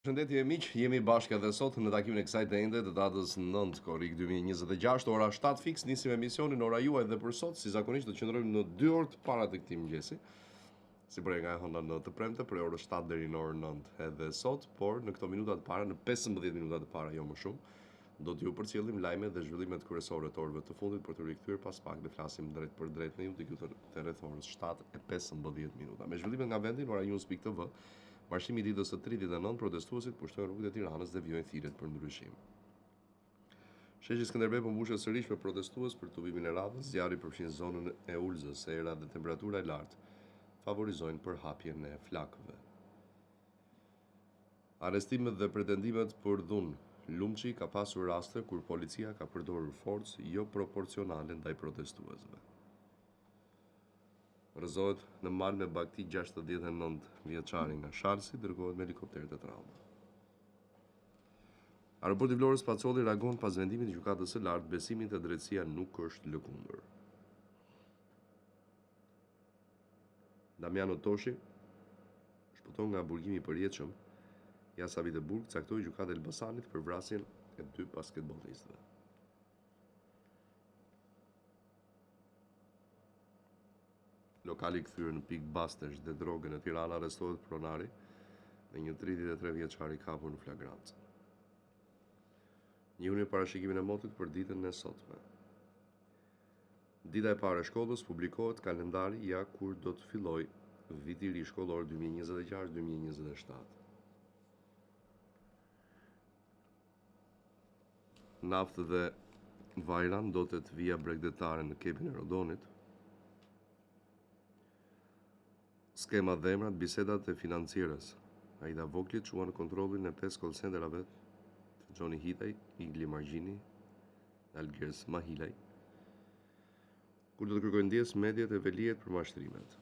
Përshëndetje miq, jemi bashkë edhe sot në takimin e kësaj të enjte të datës 9 korrik 2026, ora 7 fiks, nisim emisionin ora juaj dhe për sot, si zakonisht do të qëndrojmë në 2 orë të para të këtij mëngjesi. Si prej nga e hëna në të premte, prej orës 7 deri në orën 9 edhe sot, por në këto minuta të para, në 15 minuta të para, jo më shumë, do t'ju përcjellim lajmet dhe zhvillimet kryesore të orëve të fundit për t'u rikthyer pas pak dhe flasim drejtpërdrejt me ju diku te rreth orës 7:15 minuta. Me zhvillimet nga vendi në oranews.tv, marshimi i ditës së 39, protestuesit pushtojnë rrugët e Tiranës dhe vijojnë thirrjet për ndryshim. Sheshi Skënderbej po mbushet sërish me protestues për tubimin e radhës, zjarri përfshin zonën e Ulzës, era dhe temperatura e lartë favorizojnë përhapjen e flakëve. Arrestimet dhe pretendimet për dhunë, Lumçi ka pasur raste kur policia ka përdorur forcë joproporcionale ndaj protestuesve. Rrëzohet në mal me bagëti 69 vjeçari nga Shalsi, dërgohet me helikopter te trauma. Aeroporti i Vlorës Pacolli reagon pas vendimit të Gjykatës së Lartë, besimi te drejtësia nuk është lëkundur. Damiano Toshi shpëton nga burgimi i përjetshëm, ja sa vite burg caktoi gjykata e Elbasanit për vrasjen e dy basketbollistëve. Lokali i kthyer në pikë bastesh dhe droge në Tiranë arrestohet pronari dhe një 33 vjeçar i kapur në flagrancë. Njihuni me parashikimin e motit për ditën e sotme. Dita e parë e shkollës, publikohet kalendari ja kur do të fillojë viti i ri shkollor 2026-2027. Naftë dhe vajra ndotet vija bregdetare në Kepin e Rodonit. Skemat dhe emrat, bisedat e financieres. Aida Vokli çuan në kontrollin e 5 call centerave të Xhoni Hitaj, Igli Margjini, Algers Mahilaj. Kur do të kërkojnë ndjesë mediat e Veliajt për mashtrimet.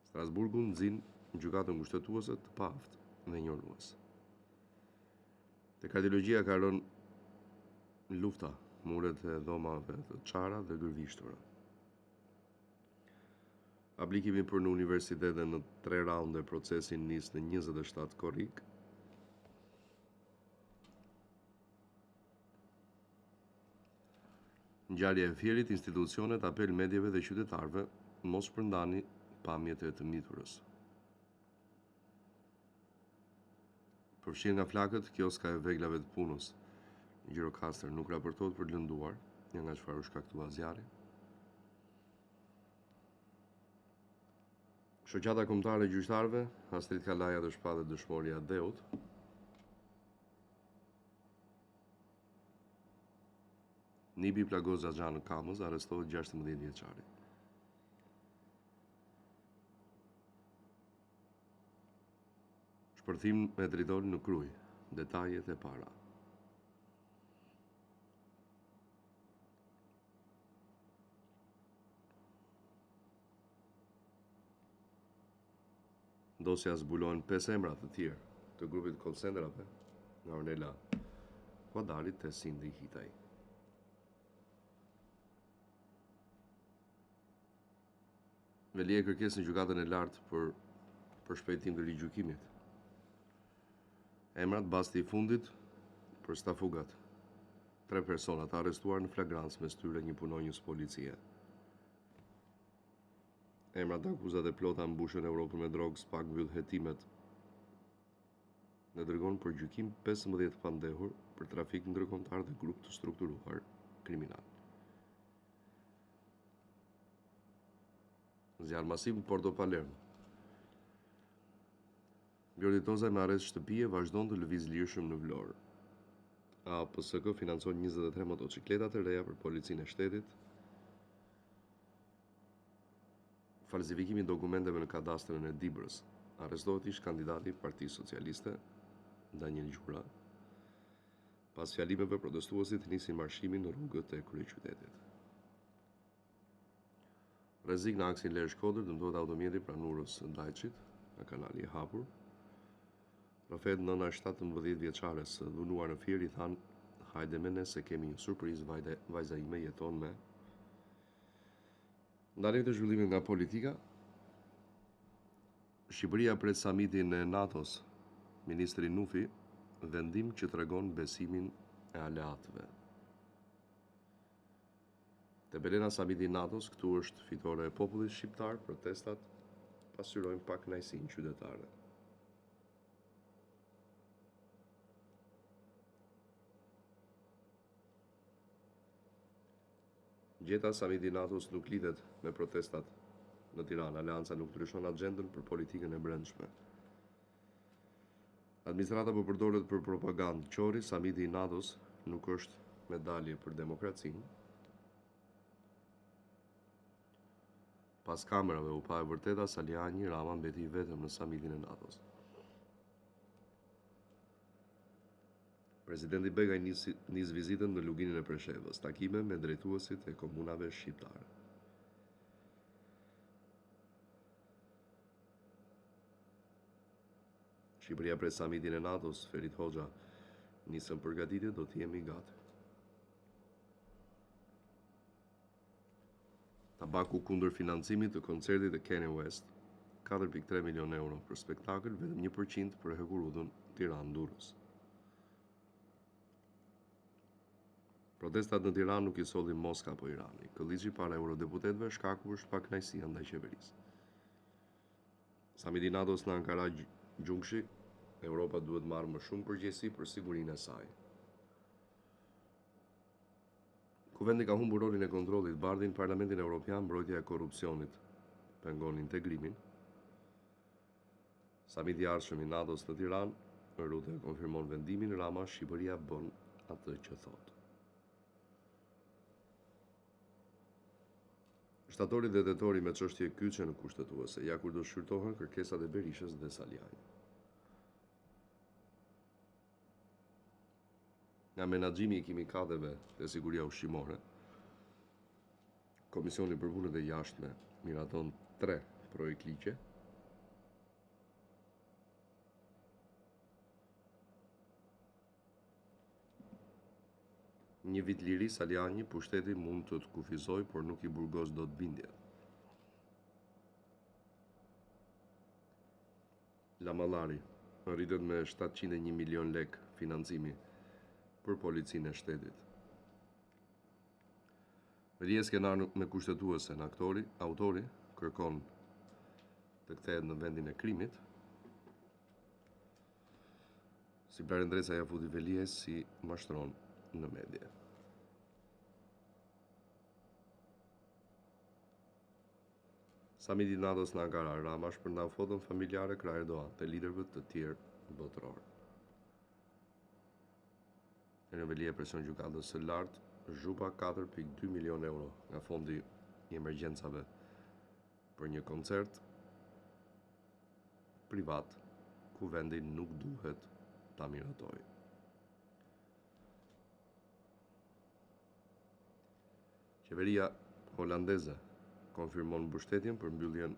Strasburgu nxin gjykatën kushtetuese të paaftë dhe injorues. Te kardiologjia ka rënë lufta, muret e dhomave të çara dhe gërvishtura. Aplikimi për në universitete në tre raunde procesin nis në 27 korrik. Ngjarja e Fierit, institucionet apel medieve dhe qytetarëve, mos shpërndani pamjet e të miturës. Përfshihet nga flakët kioska e veglave të punës. Në Gjirokastër nuk raportohet për të lënduar, ja nga çfarë u shkaktua zjarri. Shoqata Kombëtare e Gjyqtarëve, Astrit Kalaja të shpallet dëshmor i atdheut. Nipi plagos xhaxhanë në Kamëz, arrestohet 16 vjeçari. Shpërthim me tritol në Krujë, detajet e para. Dosja zbulohen 5 emra të tjerë të grupit call centerave nga Ornela Kuadari te Sindi Hitaj. Veliaj kërkesë në gjykatën e lartë për përshpejtim të rigjykimit. Emrat basti i fundit për stafugat. Tre persona të arrestuar në flagrancë mes tyre një punonjës policie. Emrat dhe akuzat e plota mbushën Europën me drogë, SPAK mbyll hetimet dhe dërgon për gjykim 15 të pandehur për trafik ndërkombëtar dhe grup të strukturuar kriminal. Zjarr masiv në Porto Palermo. Bjordi Tozaj me arrest shtëpie vazhdon të lëvizë lirshëm në Vlorë. APSK financon 23 motocikleta të reja për policinë e shtetit. Falsifikimi i dokumenteve në kadastrën e Dibrës. Arrestohet ish kandidati i Partisë Socialiste, Daniel Gjura. Pas fjalimeve protestuesit nisin marshimin në rrugët e kryeqytetit. Rrezik në aksin Lezhë-Shkodër, dëmtohet automjeti pranë urës së Dajçit, nga kanali i hapur. Rrëfehet nëna e 17 vjeçares së dhunuar në Fier i thanë hajde me ne se kemi një surprizë, vajza ime jeton me Ndalemi te zhvillimet nga politika. Shqipëria pret samitin e NATO-s, ministri Nufi, vendim që tregon besimin e aleatëve. Tepelena samiti i NATO-s, këtu është fitore e popullit shqiptar, protestat pasqyrojnë pakënaqësinë qytetare. Gjeta, Samiti i NATO-s nuk lidhet me protestat në Tiranë, Aleanca nuk ndryshon axhendën për politikën e brendshme. Administrata po përdoret për propagandë, Qorri, Samiti i NATO-s nuk është medalje për demokracinë. Pas kamerave u pa e vërteta, Salianji, Rama mbeti i vetëm në samitin e NATO-s. Presidenti Begaj nis vizitën në Luginën e Preshevës, takime me drejtuesit e komunave shqiptare. Shqipëria pret samitin e NATO-s, Ferit Hoxha, nisën përgatitjet, do të jemi gati. Tabaku kundër financimit të koncertit të Kanye West, 4.3 milionë euro për spektakël, vetëm 1% për hekurudhën Tiranë-Durrës. Protestat në Tiranë nuk i solli Moska apo Irani. Këlliçi para eurodeputetëve, shkaku është pakënaqësia ndaj qeverisë. Samiti i NATO-s në Ankara Gjunkshi, Europa duhet marrë më shumë përgjegjësi për sigurinë e saj. Kuvendi ka humbur rolin e kontrollit, Bardhi në Parlamentin Evropian, mbrojtja e korrupsionit pengon integrimin. Samiti i ardhshëm i NATO-s në Tiranë, Rutte konfirmon vendimin, Rama, Shqipëria bën atë që thotë. Shtatori dhe tetori me çështje kyçe në kushtetuese, ja kur do shqyrtohen kërkesat e Berishës dhe Salianjit. Nga menaxhimi i kimikateve te siguria ushqimore, Komisioni për Punët e Jashtme miraton tre projektligje. Një vit liri, Salianji, pushteti mund të të kufizojë, por nuk i burgos dot bindjet. Lamallari, Rritet me 701 milion lekë financimi për Policinë e Shtetit. Veliaj skenar me kushtetuesen, aktori, autori kërkon të kthehet në vendin e krimit. Si Plarent Ndreca ia futi Veliajt si mashtron në media. Samiti i NATO-s në Ankara, Rama shpërndan foton familjare krah Erdogan dhe liderëve të tjerë botërorë. Erion Veliaj presion gjykatës së lartë, Zhupa 4.2 milion euro nga fondi i emergjencave për një koncert privat, kuvendi nuk duhet ta miratojë. Qeveria holandeze konfirmon mbështetjen për mbylljen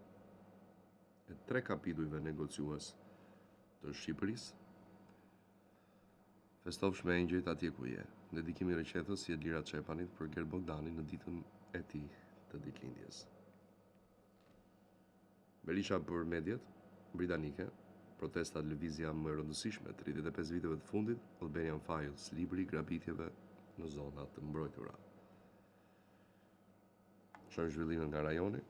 e tre kapitujve negociues të Shqipërisë. Festofsh me engjëjt atje ku je. Dedikimi rrëqethës i Edlira Çepanit për Gert Bogdanin në ditën e tij të ditëlindjes. Berisha për mediet britanike, protestat lëvizja më e rëndësishme e 35 viteve të fundit, Albanian Files, libri i grabitjeve në zona të mbrojtura. Shohim zhvillimet nga rajoni.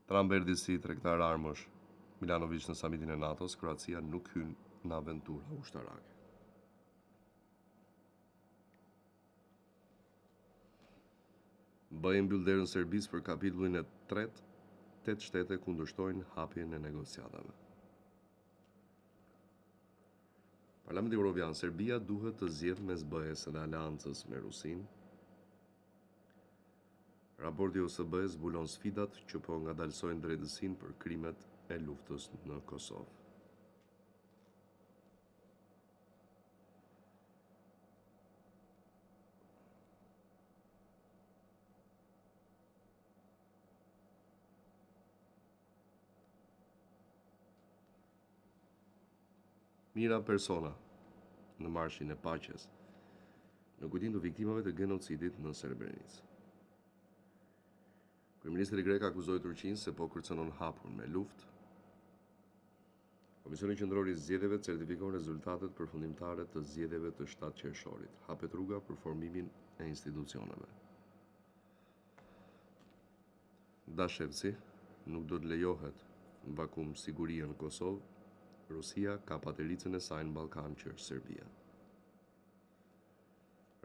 Trump erdhi si tregtar armësh, Milanovic në samitin e NATO-s, Kroacia nuk hyn në aventura ushtarake. BE i mbyll derën Serbisë për kapitullin e tretë, tetë shtete kundërshtojnë hapjen e negociatave. Parlamenti Evropian, Serbia duhet të zgjedhë mes BE-së dhe aleancës me Rusinë. Raporti i OSBE zbulon sfidat që po ngadalësojnë drejtësinë për krimet e luftës në Kosovë. Mijëra persona në marshin e paqes. Në kujtim të viktimave të genocidit në Srebrenicë. Kryeministri grek akuzoi Turqinë se po kërcënon hapur me luftë. Komisioni Qendror i Zgjedhjeve certifikon rezultatet përfundimtare të zgjedhjeve të 7 qershorit. Hapet rruga për formimin e institucioneve. Dashevci, nuk do të lejohet vakum sigurie në Kosovë, Rusia ka patericën e saj në Ballkan që është Serbia.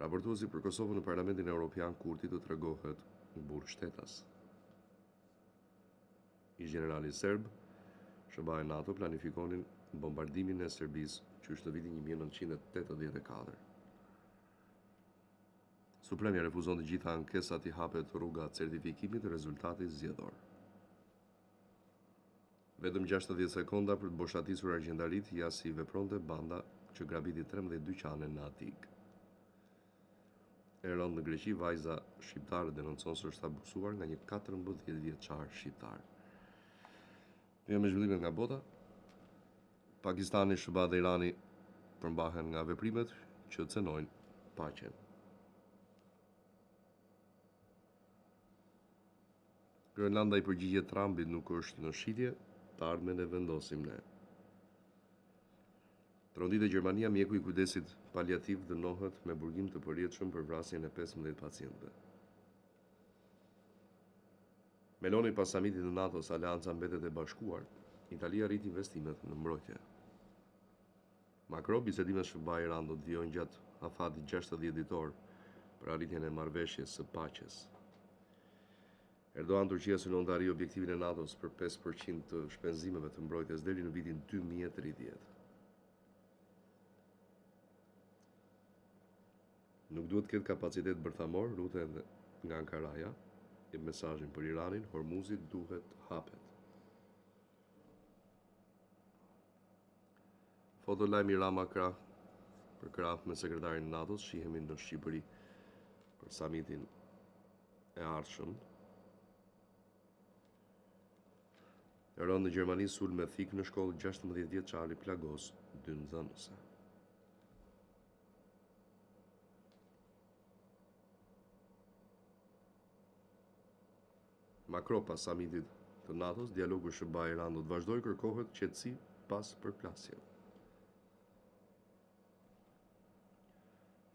Raportuesi për Kosovën në Parlamentin Europian Kurti të tregohet burrështetas. Ish-gjenerali serb, SHBA e NATO planifikonin bombardimin e Serbisë qysh në vitin 1984. Supremja refuzon të gjitha ankesat i hapet rruga certifikimit të rezultatit zgjedhor. Vetëm 60 sekonda për të boshatisur argjendaritë, ja si vepronte banda që grabiti 13 dyqane në Atikë. E rëndë në Greqi, vajza shqiptare denoncon se është abuzuar nga një 14 vjeçar shqiptar. Vijojmë me zhvillimet nga bota. Pakistani, SHBA dhe Irani përmbahen nga veprimet që cenojnë paqen. Groenlanda i përgjigjet Trumpit nuk është në shitje, të ardhmen e vendosim ne. Tronditet Gjermania, mjeku i kujdesit paliativ dënohet me burgim të përjetshëm për vrasjen e 15 pacientëve. Meloni pas samitit të NATO-s, aleanca mbetet e bashkuar, Italia rrit investimet në mbrojtje. Macron, bisedimet SHBA-Iran do të vijojnë gjatë afatit 60 ditor për arritjen e marrëveshjes së paqes. Erdogan Turqia synon të arrijë objektivin e NATO-s për 5% të shpenzimeve të mbrojtjes deri në vitin 2030. Nuk duhet të ketë kapacitet bërthamor, Rutte nga Ankaraja, jep mesazhin për Iranin, Hormuzi duhet të hapet. Foto lajmi Rama krah për krah me sekretarin e NATO-s, shihemi në Shqipëri për samitin e ardhshëm. E rëndë në Gjermani sulm me thikë në shkollë 16 vjeçari plagos dy nxënëse. Macron pas samitit të NATO-s, dialogu SHBA-Iran do të vazhdojë, kërkohet qetësi pas përplasjeve.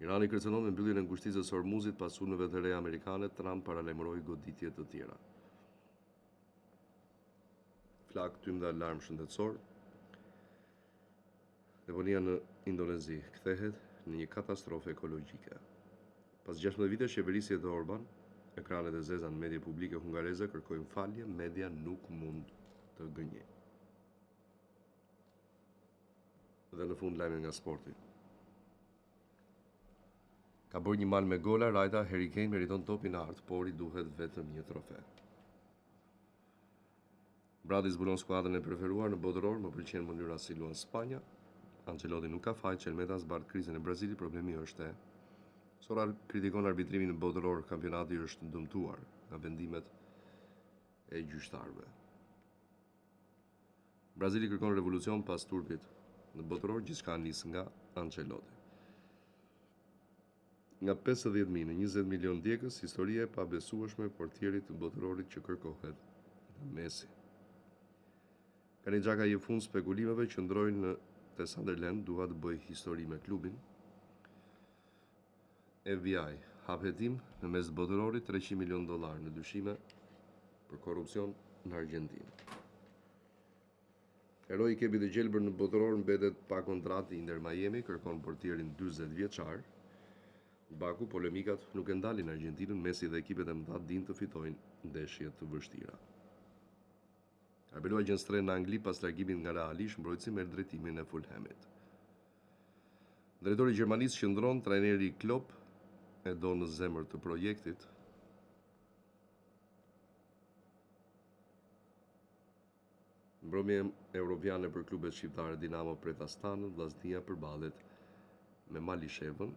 Irani kërcënon me mbylljen e ngushticës së Hormuzit pas sulmeve të reja amerikane, Trump paralajmëroi goditje të tjera. Flakë, tym dhe alarm shëndetësor. Deponia në Indonezi kthehet në një katastrofë ekologjike. Pas 16 vitesh qeverisje të Orban, ekranet e zeza në media publike hungareze kërkojnë falje, media nuk mund të gënjejë. Dhe në fund lajme nga sporti. Ka bërë një mal me gola, Rajta, Harry Kane meriton topin e artë, por i duhet vetëm një trofe. Bradi zbulon skuadrën e preferuar në botëror, më pëlqen mënyra si luan Spanja. Ancelotti nuk ka faj, Çelmeta zbardh krizën e Brazilit, problemi është e Sora kritikon arbitrimin në botëror, kampionati është dëmtuar nga vendimet e gjyqtarëve. Brazili kërkon revolucion pas turpit në botëror, gjithçka nis nga Ancelotti. Nga 50.000 në 20 milion ndjekës, historia e pabesueshme e portierit të botërorit që kërkohet nga Messi. Granit Xhaka i jep fund spekulimeve, qëndroj në te Sunderland, dua të bëj histori me klubin. FBI hap hetim në mes të botërorit 300 milion dollar në dyshime për korrupsion në Argjentinë. Heroi i Kepit të Gjelbër në botëror mbetet pa kontratë Inter Miami, kërkon portierin 40 vjeçar. Baku polemikat nuk e ndalin Argjentinën, Messi dhe ekipet e mëdha dinë të fitojnë ndeshje të vështira. Arbeloa gjen strehë në Angli pas largimit nga Reali, ish-mbrojtësi merr drejtimin e Fulhamit. Drejtori i Gjermanisë qëndron, trajneri Klopp e do në zemër të projektit. Mbrëmje europiane për klubet shqiptare Dinamo pret Astanën, Vllaznia përballet me Malishevën.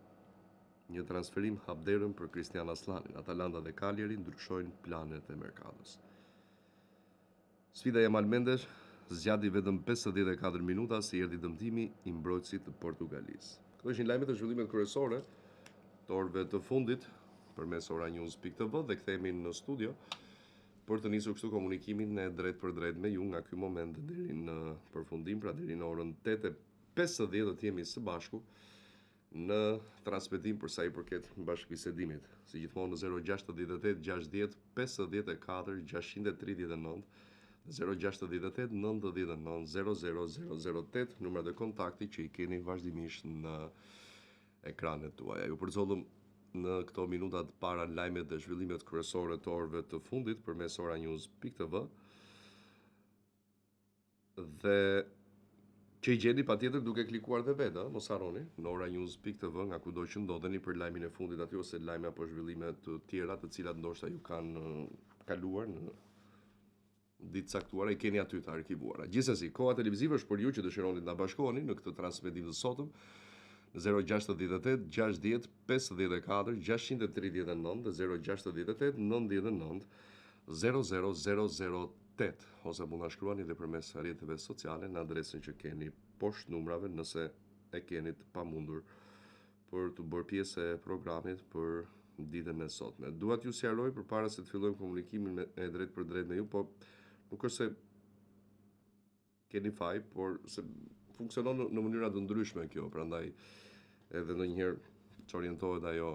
Një transferim hap derën për Kristian Asllanin. Atalanta dhe Cagliari ndryshojnë planet e merkatos. Sfida Yamal Mendes zgjati vetëm 54 minuta si erdhi dëmtimi i mbrojtësit të Portugalisë. Këto ishin lajmet e zhvillimet kryesore. të orëve të fundit përmes oranews.tv dhe kthehemi në studio për të nisur kështu komunikimin e drejtpërdrejtë me ju nga ky moment dhe deri në përfundim, pra deri në orën 8:50 do të jemi së bashku në transmetim për sa i përket bashkëbisedimit. Si gjithmonë në 068 60 54 639 068 99 00 008 numrat e kontaktit që i keni vazhdimisht në ekranet tuaja. Ju përcollëm në këto minuta të para lajmet dhe zhvillimet kryesore të orëve të fundit përmes oranews.tv dhe që i gjeni patjetër duke klikuar dhe vetë, mos harroni, në oranews.tv nga kudo që ndodheni për lajmin e fundit aty ose lajme apo zhvillime të tjera të cilat ndoshta ju kanë kaluar në ditë caktuara i keni aty të arkivuara. Gjithsesi, koha televizive është për ju që dëshironi të na bashkoheni në këtë transmetim të sotëm në 068 60 54 639 dhe 068 99 00008 ose mund na shkruani dhe përmes rrjeteve sociale në adresën që keni poshtë numrave nëse e keni të pamundur për t'u bërë pjesë e programit për ditën e sotme. Dua t'ju sqaroj përpara se të fillojmë komunikimin me, e drejtpërdrejtë me ju, po nuk është se keni faj, por se funksionon në, në mënyra të ndryshme kjo, prandaj edhe ndonjëherë çorientohet ajo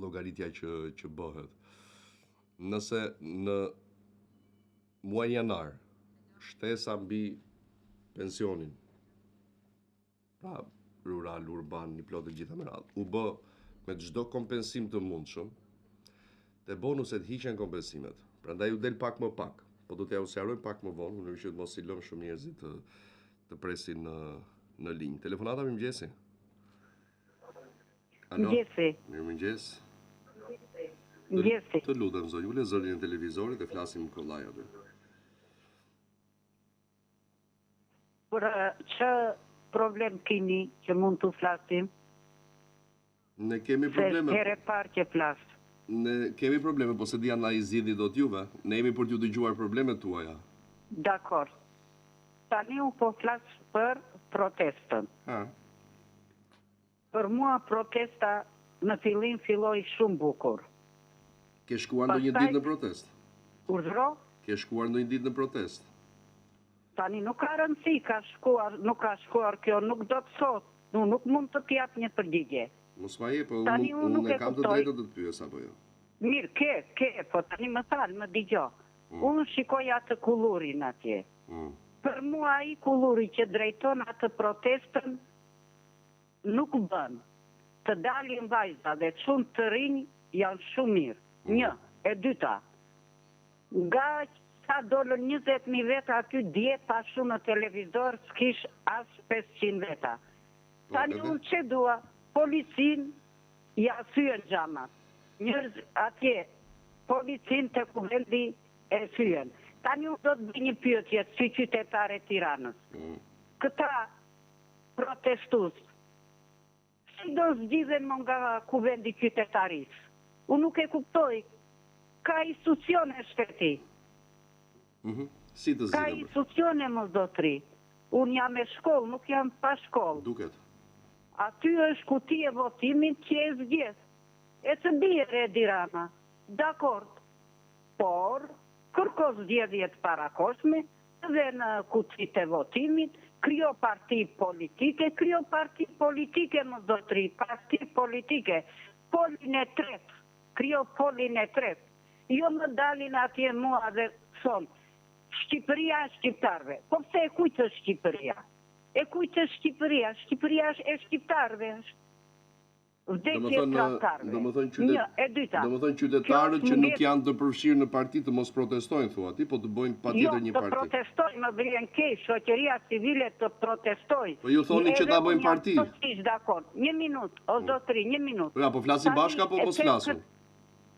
llogaritja që që bëhet. Nëse në muajin janar shtesa mbi pensionin pra rural, urban, një plot të gjitha me radhë, u bë me çdo kompensim të mundshëm, te bonuset hiqen kompensimet. Prandaj ju del pak më pak, po do t'jua sqarojmë pak më vonë, në mënyrë që të mos i lëmë shumë njerëzit të të presin në në linjë. Telefonata mirëmëngjesi. Alo. Mëngjesi. Mirëmëngjes. Mëngjesi. Të lutem zonjë, ule zërin e televizorit dhe flasim kollaj aty. Për çë problem kini që mund të flasim? Ne kemi probleme. Se herë e parë që flas. Ne kemi probleme, po s'e di a na i zgjidhni dot juve. Ne jemi për t'ju dëgjuar problemet tuaja. Dakord. Tani unë po flas për protestën. Ha. Për mua protesta në fillim filloi shumë bukur. Ke shkuar ndonjë ditë në protestë? Urdhëro? Ke shkuar ndonjë ditë në protestë? Tani nuk ka rëndësi ka shkuar, nuk ka shkuar kjo nuk do të thotë, unë nuk mund të të jap një përgjigje. Mos ma jep, po unë unë e kam të drejtën të të pyes apo jo. Mirë, ke, ke, po tani më fal, më dëgjo. Mm. Unë shikoj atë kullurin atje. Mm. Për mua ai kulluri që drejton atë protestën Nuk bën. Të dalin vajza dhe çun të rinj janë shumë mirë. Një. E dyta. Nga sa dolën 20.000 veta aty dje pashë unë në televizor s'kish as 500 veta. Po, Tani unë ç'e dua, policinë ja thyen xhamat. Njerëz atje policinë te kuvendi e thyen. Tani unë do të bëj një pyetje si qytetare e Tiranës. Mm. Këta Protestues. Si do zgjidhen mo nga kuvendi i qytetarisë? Unë nuk e kuptoj. Ka institucione shteti. Mhm. Si të zgjidhen? Ka institucione mo zotri. Unë jam me shkollë, nuk jam pa shkollë. Duket. Aty është kuti e votimit që e zgjedh. E të bjerë Edi Rama. Dakord. Por, kërko zgjedhje të parakohshme, Dhe në kutitë e votimit, krijo parti politike, krijo parti politike mo zotri, parti politike, polin e tretë, krijo polin e tretë. Jo më dalin atje mua dhe thonë, Shqipëria e shqiptarëve. Po pse e kujt është Shqipëria? E kujt është Shqipëria? Shqipëria është e shqiptarëve është. Vdekje tradhtarëve. Domethënë qytet, Një, e dyta. Domethënë qytetarët që nuk janë të përfshirë në parti të mos protestojnë thua ti, po të bëjnë patjetër jo, një parti. Jo, të protestojnë, më vjen keq, shoqëria civile të protestojë. Po ju thoni që ta bëjnë parti. Edhe unë jam plotësisht dakord. Një minutë, o mm. zotri, një minutë. Po ja, po flasim bashkë apo mos flasim?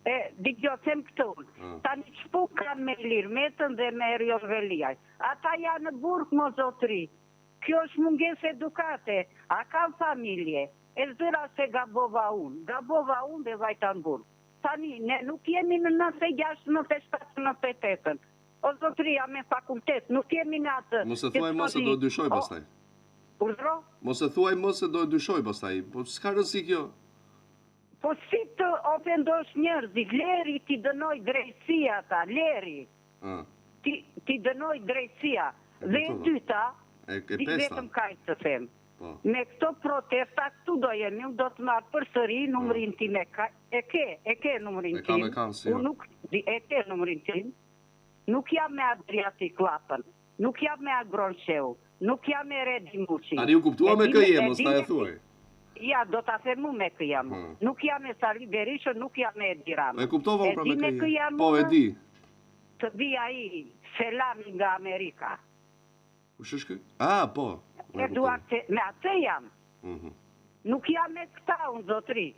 E, dëgjo, them këtë unë. Mm. Tani ç'punë kanë me Ilir Metën dhe me Erion Veliaj. Ata janë në burg, mo zotri. Kjo është mungesë edukate. A kanë familje? E zëra se gabova unë, gabova unë dhe vajta në burg. Tani, ne nuk jemi në 96, 97, 98-ën. O zotri, jam me fakultet, nuk jemi në atë. Mos e thuaj më se do e dyshoj pastaj. Urdhro? Mos e thuaj më se do e dyshoj pastaj. Po s'ka rëndësi kjo. Po si të ofendosh njerëzit, leri t'i dënojë drejtësia ata, leri. Ë. T'i t'i dënojë drejtësia. Dhe e dyta, e, e pesta. vetëm kaq të them. Po. Me këto protesta këtu do jemi, unë do të marr përsëri numrin tim e ka, e ke, e ke numrin E kam, tim. e kam, si jo. Unë nuk e ke numrin tim. Nuk jam me Adriatik Llapën. Nuk jam me Agron Shehu, nuk jam me Redi Muçi. Tani u kuptua me E kë di je, e mos di na e me thuaj. Ja, do ta them unë me kë jam. Hmm. Nuk jam me Sali Berishën, nuk jam me Edi Ramën. E kuptova unë E pra di me me kë kë je. jam Po, e unë? di. Të vi ai Selami nga Amerika. Kush është ky? Ah, po. Unë e kuptova. Eduard, me atë jam. Mhm. Nuk jam me këta unë, zotri.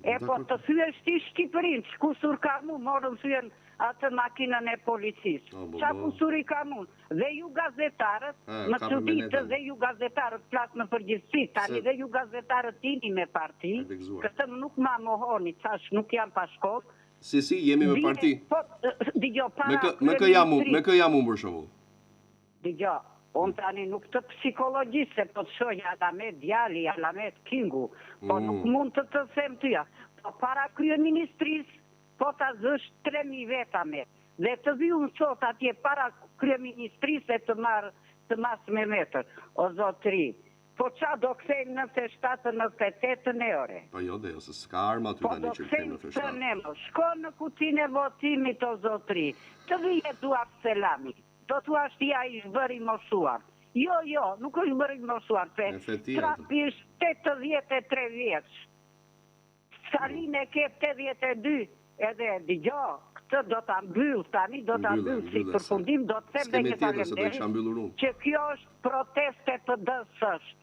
E po Dakor. të thyesh ti Shqipërinë, ç'kusur kam unë, morën thyen atë makinën e policisë. O, bo, Ça bo. kusuri kam unë? Dhe ju gazetarët, E, më kapim me çuditë netën. dhe ju gazetarët flas në përgjithësi, tani Se- dhe ju gazetarët jeni me parti, E gëzuar. këtë nuk ma mohoni, thash nuk jam pa shkollë. Si si jemi me Bie- parti. Po, dëgjoj, para Me kë me kë jam unë, me kë jam unë për shembull? Dëgjoj, unë tani nuk të psikologjist se po të shoh alamet djali, alamet kingu, po Mm. nuk mund të të them tyja. Po para kryeministrisë, po ta zësh 3000 veta me. Dhe të vi unë sot atje para kryeministrisë e të marr të mas me metër. O zotri, po qa do kthejmë 97 98 e ore? Po jo, dhe jo, se s'ka armë aty Po tani do që kthejmë kthejmë në këtë 97. nemo, shko në kutinë e votimit o zotri, të vije Eduard Selami, do thuash ti ai është bërë i moshuar. Jo, jo, nuk është bërë i moshuar, se E the ti atë. Trumpi është 83 vjeç. Salin e ke 82, edhe dëgjoj, këtë do ta mbyll tani, do ta Mbylle, mbyll si mbylle, se përfundim, do të them dhe S'kemi një tjetër se do isha faleminderit mbyllur unë. që kjo është protestë e PD-së është.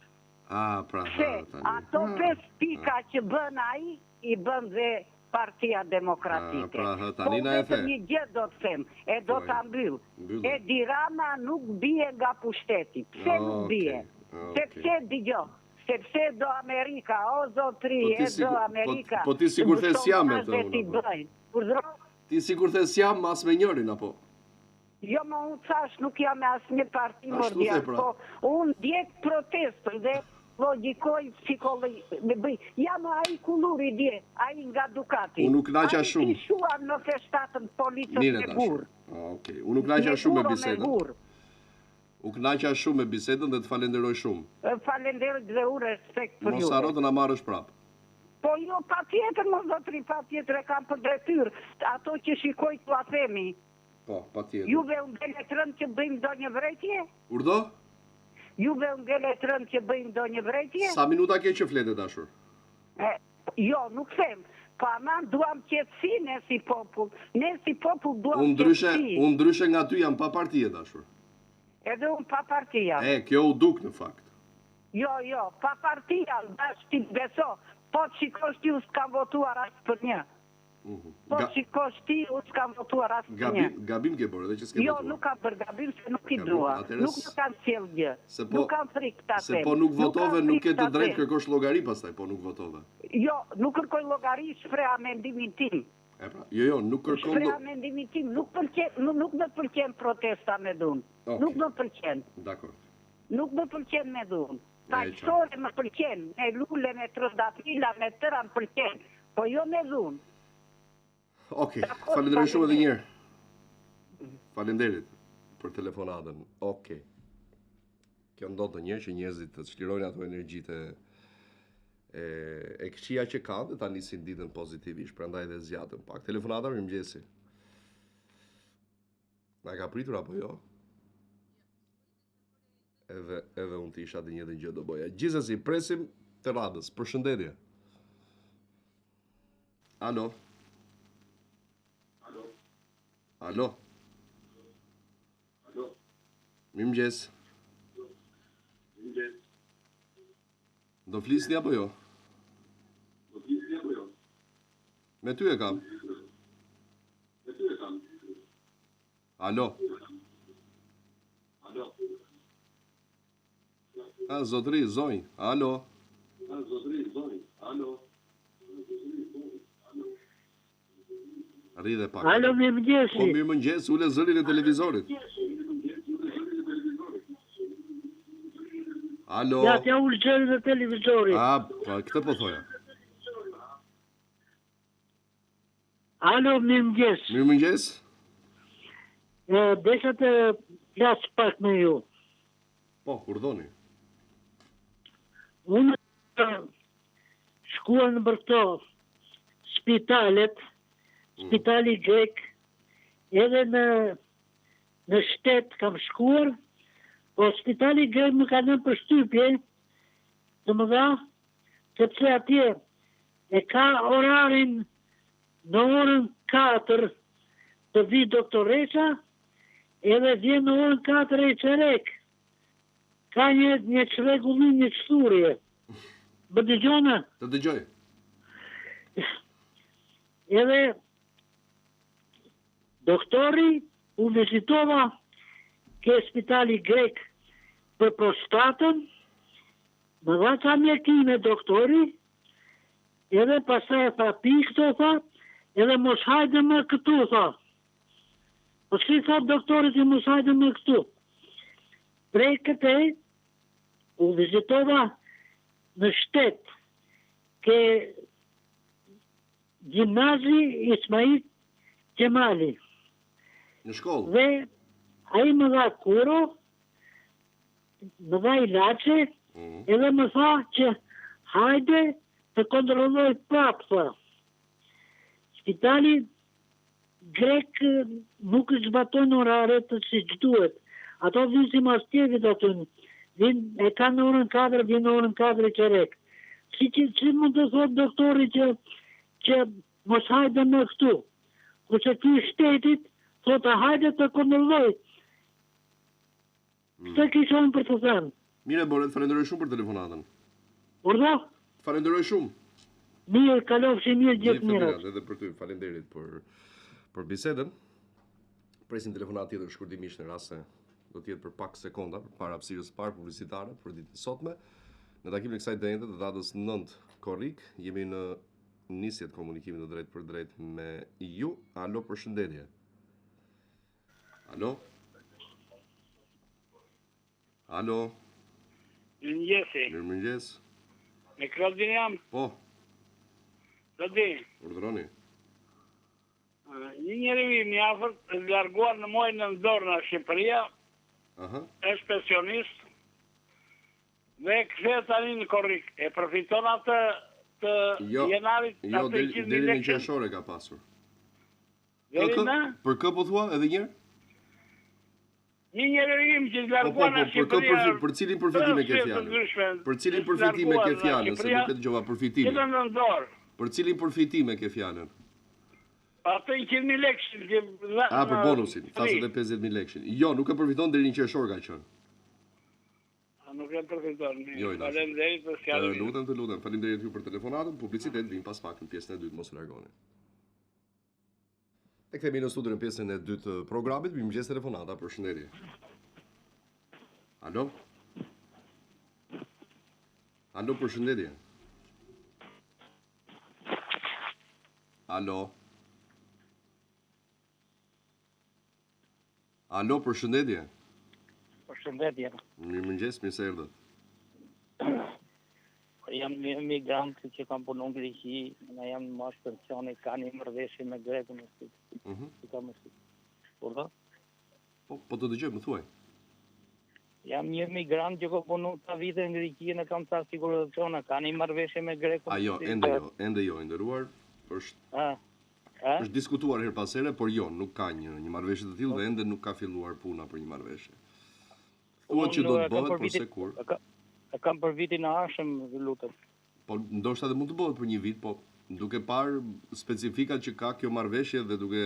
Ah, pra, Se ha, tani. ato pesë pika që bën ai, i bën dhe Partia Demokratike. Ah, pra, ha, tani po na e the. vetëm një gjë do të them, e do Thuaj. ta mbyll. Mbylle. Edi Rama nuk bie nga pushteti. Pse nuk Okej, bie? okej. Sepse dëgjoj, sepse do Amerika, o zotri, Po ti e do sigur- po- Amerika. po ti sigur the s'jam me të Sondazhet unë, i apo? bëjnë. Urdhro? Ti sigur the s'jam as me njërin apo? Jo, më unë thash, nuk jam me asnjë parti Ashtu mor the, djalë, pra. po unë ndjek protestën dhe logjikoj psikologj, me bëj. Jam ai kulluri dje, ai nga Dukati. Unë u kënaqa Ai shumë. i shuan në 97-ën policët Mirë me tash. gur. Okej, unë u kënaqa shumë me gur o bisedën. gur. U kënaqa shumë me bisedën dhe të falenderoj shumë. E, Falenderoj dhe unë respekt për Mos juve. harro të na marrësh prap. Po jo, pa tjetër, mos zotri, pa tjetër e kam për detyrë. Ato që shikoj t'ua themi. Po, patjetër. Juve u ngelet rënd që bëjmë ndonjë vrejtje? Urdhë? Juve u ngelet rënd që bëjmë ndonjë vrejtje? Sa minuta ke që flet e dashur? E, jo, nuk them. Po aman duam qetësi ne si popull. Ne si popull duam Unë ndryshe, qetësi. unë ndryshe nga ty jam pa parti e dashur. Edhe unë pa parti jam. E, kjo u duk në fakt. Jo, jo, pa parti jam, bash ti beso. Po të shikosh ti u s'kam votuar as për një. Po Ga- të shikosh ti u s'kam votuar as për një. Gabim, gabim ke bërë edhe që s'ke Jo, votuar. nuk kam bërë gabim se nuk i Gabim, dua. atëherë Nuk s- më kanë sjell gjë. Se po, nuk kam frikë ta Se them. po nuk votove, kam nuk ke frikë të ta drejtë them. kërkosh llogari pastaj, po nuk votove. Jo, nuk kërkoj llogari, shpreha mendimin tim. E pra, jo, jo, nuk kërkon Shpreha llo- mendimin tim, nuk pëlqen, nuk, nuk më pëlqen protesta me dhunë. Okej. Nuk më pëlqen. Dakor. Nuk më pëlqen me dhunë. E, qartë. Paqësore më pëlqen, me lule, me trëndafila, me tëra më pëlqen, po jo me dhunë. Okej, Dakor, falenderoj shumë edhe një faleminderit. herë. Faleminderit për telefonatën. Okej. Kjo ndodh ndonjëherë që njerëzit të çlirojnë ato energjitë e e, e këqija që kanë dhe ta nisin ditën pozitivisht, prandaj edhe zgjatëm pak. Telefonata, mirëmëngjesi. Na ka pritur apo jo? Edhe edhe unë të isha të njëjtën gjë do bëja. Gjithsesi, presim të radhës. Përshëndetje. Alo. Alo. Alo. Mirëmëngjes. Mirëmëngjes. Do flisni apo jo? Do flisni apo jo? Me ty e kam. Me ty e kam. Alo. Alo. A zotri, zonj. Alo. A zotri, zonj. Alo. Rri dhe pak. Alo, mirëmëngjesi. Po mirëmëngjes, ule zërin e televizorit. Alo. Ja, t'ja ulë zërin e televizorit. A, po këtë po thoja. Alo, mirëmëngjes. Mirëmëngjes. E, desha të flas pak me ju. Po, urdhëroni. Unë shkuar nëpër këto spitalet, mm. spitali grek, edhe në në shtet kam shkuar, po spitali grek më ka lënë përshtypje të mëdha, sepse atje e ka orarin në orën 4 të vijë doktoresha, edhe vjen në orën 4 e çerek. Ka një një çrregullim, një çthurje. Më dëgjon? Të dëgjoj. Edhe doktori u vizitova ke spitali grek për prostatën, më dha ca mjekime doktori, edhe pastaj e tha pi këto tha, edhe mos hajde më këtu tha. Po si thotë doktori ti mos hajde më këtu. Prej këtej u vizitova në shtet ke gjimnazi Ismail Qemali. Në shkollë. Dhe ai më dha kuro, më dha ilaçe, mm -hmm. edhe më tha që hajde të kontrolloj prapë, tha. Spitali grek nuk i zbatojnë oraret siç duhet. Ato vijnë simas qejfit aty, vijnë e kanë në orën 4, vijnë në orën 4 e çerek. Si, si, si mund të thotë doktori që, që mos hajde më këtu? Kurse ky i shtetit, thotë hajde të kontrolloj. Mm. Këtë kisha unë për të thënë. Mirë e bëre, të falenderoj shumë për telefonatën. Urdhëro? Të falenderoj shumë. Mirë, kalofshi mirë gjithë të mirat. Edhe për ty, faleminderit për për bisedën. Presim telefonatë tjetër shkurtimisht në rast se do të jetë për pak sekonda përpara hapësirës së parë publicitare për ditën e sotme. Në takimin e kësaj të enjte të datës 9 korrik, jemi në nisje të komunikimit të drejtpërdrejtë me ju. Alo, përshëndetje. Alo? Alo? Mirëmëngjesi. Mirëmëngjes. Me Klodin jam? Po. Klodin. Urdhëroni. Një njeri im i afërt, është larguar në muajin nëntor nga Shqipëria. Aha. Është pensionist. Dhe kthehet tani në korrik. E përfiton atë të jo, janarit, jo, atë deri, deri në qershor e ka pasur. Deri në? Për kë po thua edhe një herë? Një njeri im që është larguar po, po, po, për kë përfi, për cilin përfitim e ke fjalën? Për cilin përfitim e ke fjalën, se nuk e dëgjova përfitimin. Që në nëntor. Për cilin përfitim e ke fjalën? Atë 100.000 lekëshin që dha. A për bonusin, tha se 50.000 lekëshin. Jo, nuk e përfiton deri në qershor ka qenë. A nuk e përfiton. Jo, i dashur. Faleminderit për sqarimin. Të lutem, të lutem. Faleminderit ju për telefonatën. Publicitet vijmë pas pak në pjesën e dytë, mos u largoni. E kthehemi në studio në pjesën e dytë të programit. Mirëmëngjes telefonata, përshëndetje. Alo? Alo, përshëndetje. Alo? Alo, përshëndetje. Përshëndetje. Mirëmëngjes, mirë se erdhët. Po, jam një emigrant që kam punu në Greqi, në jam në moshë pensioni, ka një marrëveshje me grekun në si. Mm -hmm. Si ka më si. Urdhëro? Po, po të dëgjoj, më thuaj. Jam një emigrant që kam punu ca vite në Greqi, në kam ca siguracione, ka një marrëveshje me grekun. A jo, ende jo, ende jo, i nderuar, është A, Është diskutuar herë pas here, por jo, nuk ka një një marrëveshje të tillë dhe ende nuk ka filluar puna për një marrëveshje. Thuhet që do të bëhet, por se kur. E kam për vitin e ardhshëm, ju lutem. Po ndoshta edhe mund të bëhet për një vit, po duke parë specifikat që ka kjo marrëveshje dhe duke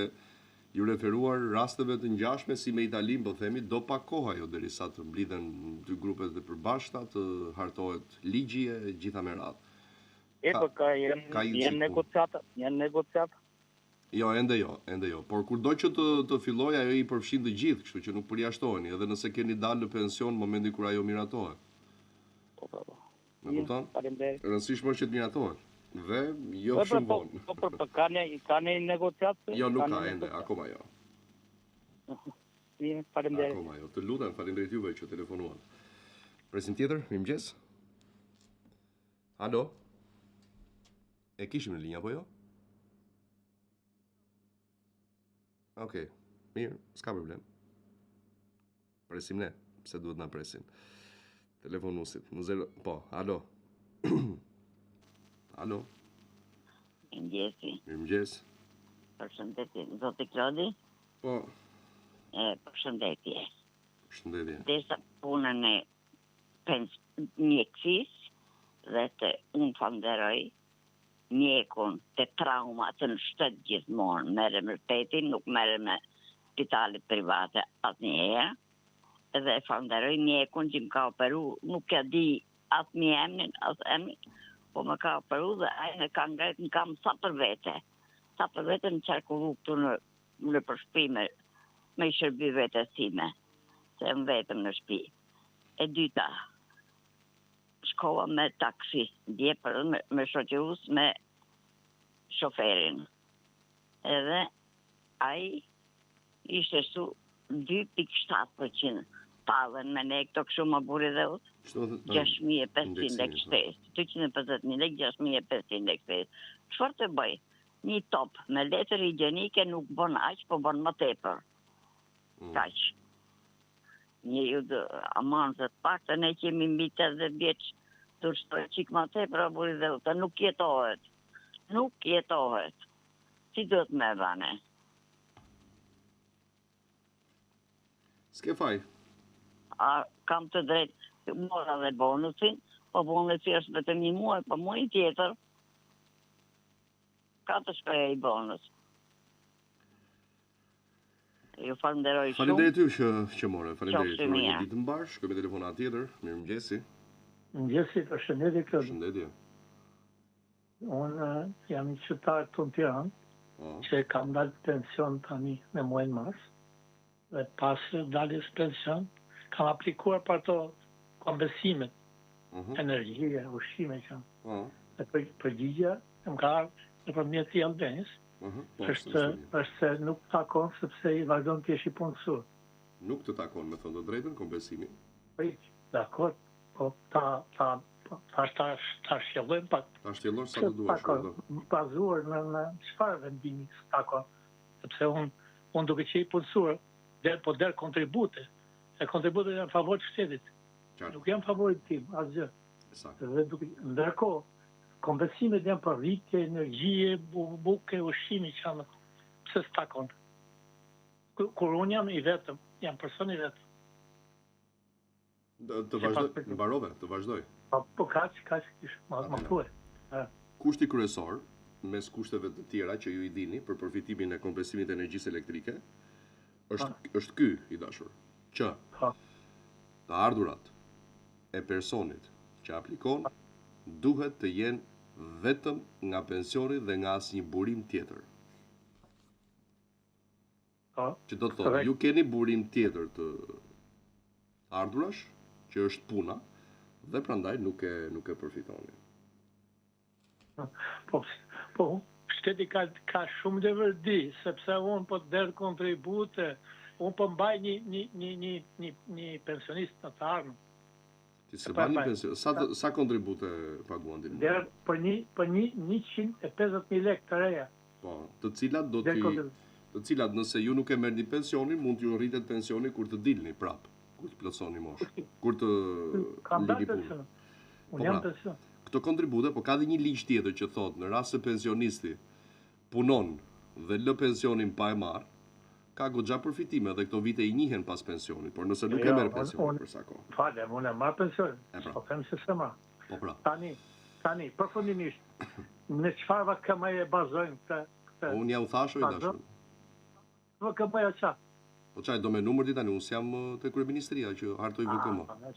iu referuar rasteve të ngjashme si me Italinë, po themi, do pak kohë ajo derisa të mblidhen dy grupet e përbashkëta, të hartohet ligji e gjitha me radhë. E po ka janë ka janë negociata, janë negociata. Jo, ende jo, ende jo. Por kurdo që të të fillojë ajo i përfshin të gjithë, kështu që nuk përjashtoheni, edhe nëse keni dalë në pension në momentin kur ajo miratohet. Po, po, po. Më kupton? Faleminderit. E rëndësishme është që të miratohet. Dhe jo po, shumë po, vonë. Po, po, po, ka një ka një negociatë? Jo, nuk ka ende, akoma jo. Mirë, faleminderit. Akoma jo. Të lutem, faleminderit juve që telefonuat. Presim tjetër, mirëmëngjes. Alo? E kishim në linjë apo jo? Okej, mirë, s'ka problem. Presim ne, pse duhet na presin. Telefonuesit, në zero, po, alo. alo. Mirëmëngjesi. Mirëmëngjes. Përshëndetje, zoti Klodi. Po. E, përshëndetje. Përshëndetje. Derisa punën e pens mjekësisë dhe të unë falënderoj mjekun te traumat në shtet gjithmonë merrem me shtetin, nuk merrem me spitalet private asnjëherë. Edhe e falënderoj mjekun që më ka operu, nuk ja di as mbiemrin, as emrin, po më ka operu dhe ai më ka ngrejt në kam sa për vete. Sa për vete më qarkullu këtu në nëpër shpi me, me i shërby vetes sime, se jam vetëm në shpi. E dyta, shkova me taksi, dje për me, me shoqërus me shoferin. Edhe ai ishte shtu 2.7% tallen me ne këto kështu mo burrë i dheut. 6500 lekë shtesë, 250.000 lekë, 6500 lekë shtesë. Çfarë të bëj? Një top me letër higjienike nuk bën aq, po bën më tepër. Mm. Kaq. Njeriu do, aman se të paktën ne që jemi mbi 80 vjeç, të shtoj çik më tepër o burrë i dheut, nuk jetohet. Nuk jetohet. Si duhet me ba ne? S'ke faj. A kam të drejtë, mora dhe bonusin, po bonusi është vetëm një muaj, po muajin tjetër, Ka të shkojë ai bonus. Ju falënderoj shumë. Faleminderit ju që që more. Faleminderit. Uroj një ditë të mbarë. Shkojmë me telefonatë tjetër. Mirëmëngjesi. Mëngjesi, përshëndetje Klodi. Përshëndetje. Unë jam një qytetar këtu në Tiranë, po. që kam dalë pension tani në muajin mars. Dhe pas daljes pension, kam aplikuar për ato kompensimet, uh mhm. -huh. energjie, ushqime që. Uh -huh. Dhe për, përgjigja më ka ardhur nëpërmjet e-Albanias, uh mhm. -huh. po, është, është se nuk takon sepse i vazhdon të jesh i punësuar. Nuk të takon, me thënë të drejtën, kompensimi? Prit, dakord, po ta, ta, po, ta, ta, ta shtjellojmë pak. Ta shtjellosh sa të duash. Takon, bazuar në, në çfarë vendimi s'takon, sepse unë unë duke qenë i punësuar, der, po derdh kontribute, e kontributet janë në favor të shtetit. Qartë. Nuk janë në favorin tim, asgjë. Saktë. Dhe duke ndërkohë kompensimet janë për rritje energjie, buke, ushqimi që janë pse s'takon. Kur unë jam i vetëm, jam person i vetëm. Të vazhdoj, mbarove, të vazhdoj. Po, po kaq, kaq kish, më më thuaj. Kushti kryesor mes kushteve të tjera që ju i dini për përfitimin e kompensimit të energjisë elektrike është është ky i dashur, që të ardhurat e personit që aplikon duhet të jenë vetëm nga pensioni dhe nga asnjë burim tjetër. Po. Që do të thotë, ju keni burim tjetër të ardhurash, që është puna, dhe prandaj nuk e nuk e përfitoni. Po, po, shteti ka ka shumë leverdi, sepse unë po derdh kontribute, unë po mbaj një një një një një një pensionist në të ardhmen. Ti s'e mban një pension, sa sa kontribute paguan ti? Derdh për një për një 150.000 lekë të reja. Po, të cilat do t'i të cilat nëse ju nuk e merrni pensionin, mund t'ju rritet pensioni kur të dilni prapë, kur të plotësoni moshën, kur të Kam dalë pension. Unë po jam pra, pension. Këto kontribute, po ka dhe një ligj tjetër që thotë në rast se pensionisti punon dhe lë pensionin pa e marrë, ka goxha përfitime dhe këto vite i njihen pas pensionit, por nëse nuk e jo, merr pensionin për sa kohë. Falem, unë e marr pensionin. E pra. Po them se s'e marr. Po pra. Tani, tani, përfundimisht, në çfarë VKM e bazojnë këtë? këtë po unë ja u thashë o i dashur. VKM-ja ça? Po ça e do me numër ti tani, unë s'jam te kryeministria që hartoj VKM. Ah,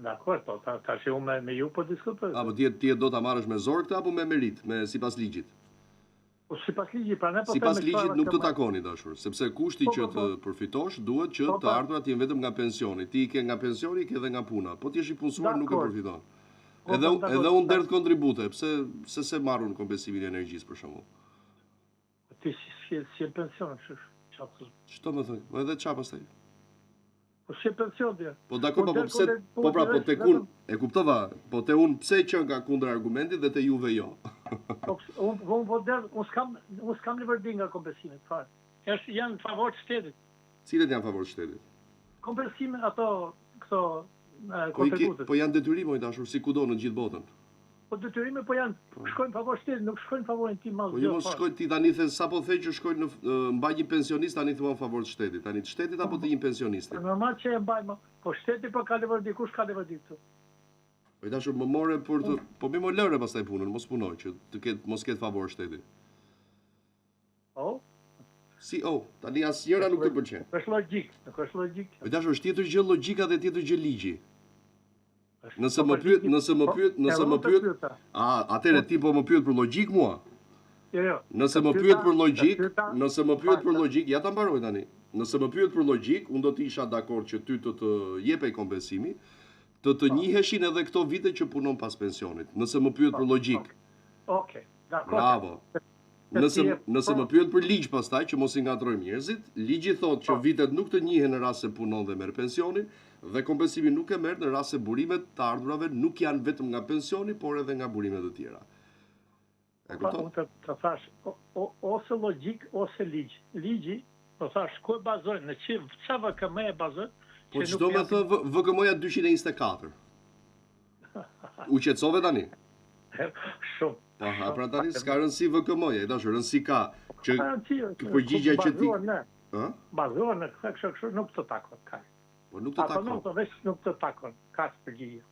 dakord, po ta, tash unë me, me ju po diskutoj. Apo ti ti e do ta marrësh me zor këtë apo me meritë, me sipas ligjit? Po sipas ligjit, pra ne po Sipas ligjit nuk të takon i dashur, sepse kushti po, që po, të po. përfitosh duhet që të ardhurat të jenë vetëm nga pensioni. Ti i ke nga pensioni, i ke edhe nga puna. Po të jesh i punësuar nuk e përfiton. Edhe edhe unë derdh kontribute, pse pse s'e marr unë kompensimin e energjisë për shembull? Ti si si si pension, çfarë? Ç'do me thënë? Po edhe ça pastaj? Po si pension ti? Po dakord, po, po pse po pra po tek unë e kuptova, po te unë pse qenka kundër argumenti dhe te juve jo. Po unë po unë po derdh, unë s'kam unë s'kam leverdi nga kompensimet fare. Është janë në favor të shtetit. Cilët janë në favor të shtetit? Kompensime ato këto po kontributet. Po janë detyrim o i dashur si kudo në gjithë botën. Po detyrime po janë, po. shkojnë në favor shtetit, nuk shkojnë në favorin tim asgjë. Po jo mos shkojnë ti tani the sapo the që shkojnë në mbaj një pensionist tani thua në favor të shtetit. Tani të shtetit apo të një pensionisti? Po normal që e mbaj më. Po shteti po ka leverdi, kush ka leverdi këtu? Po i dashur më more për të po mi më lëre pastaj punën, mos puno që të ketë mos ketë favor shteti. O? Si o, tani asnjëra nuk të pëlqen. Nuk është logjik, nuk është logjik. Po i dashur është tjetër gjë logjika dhe tjetër gjë ligji. Nëse më pyet, nëse më po, pyet, nëse më pyet, a, atëherë ti po më pyet për logjik mua? Jo, jo. Nëse më pyet për logjik, nëse më pyet për logjik, ja ta mbaroj tani. Nëse më pyet për logjik, unë do të isha dakord që ty të të jepej kompensimi, të të po. njiheshin edhe këto vite që punon pas pensionit. Nëse më pyet për po, logjik. Okej, dakord. Bravo. Nëse nëse më pyet për ligj pastaj që mos i ngatërrojmë njerëzit, ligji thotë që po. vitet nuk të njihen në rast se punon dhe merr pensionin dhe kompensimin nuk e merr në rast se burimet të ardhurave nuk janë vetëm nga pensioni, por edhe nga burime të tjera. E po, kupton? Unë të, të thash ose logjik ose ligj. Ligji, po thash ku e bazojnë, në çi ça VKM e bazojnë? Po ç'do me thënë VKM-ja 224. U qetësove tani? Shumë. Po ha, pra tani s'ka rëndësi VKM-ja, i dashur, rëndësi ka që përgjigja që ti Ë? Bazuar në këtë kështu kështu nuk të takon kaq. Po nuk të takon. Apo nuk të veç nuk të takon, kaq përgjigje.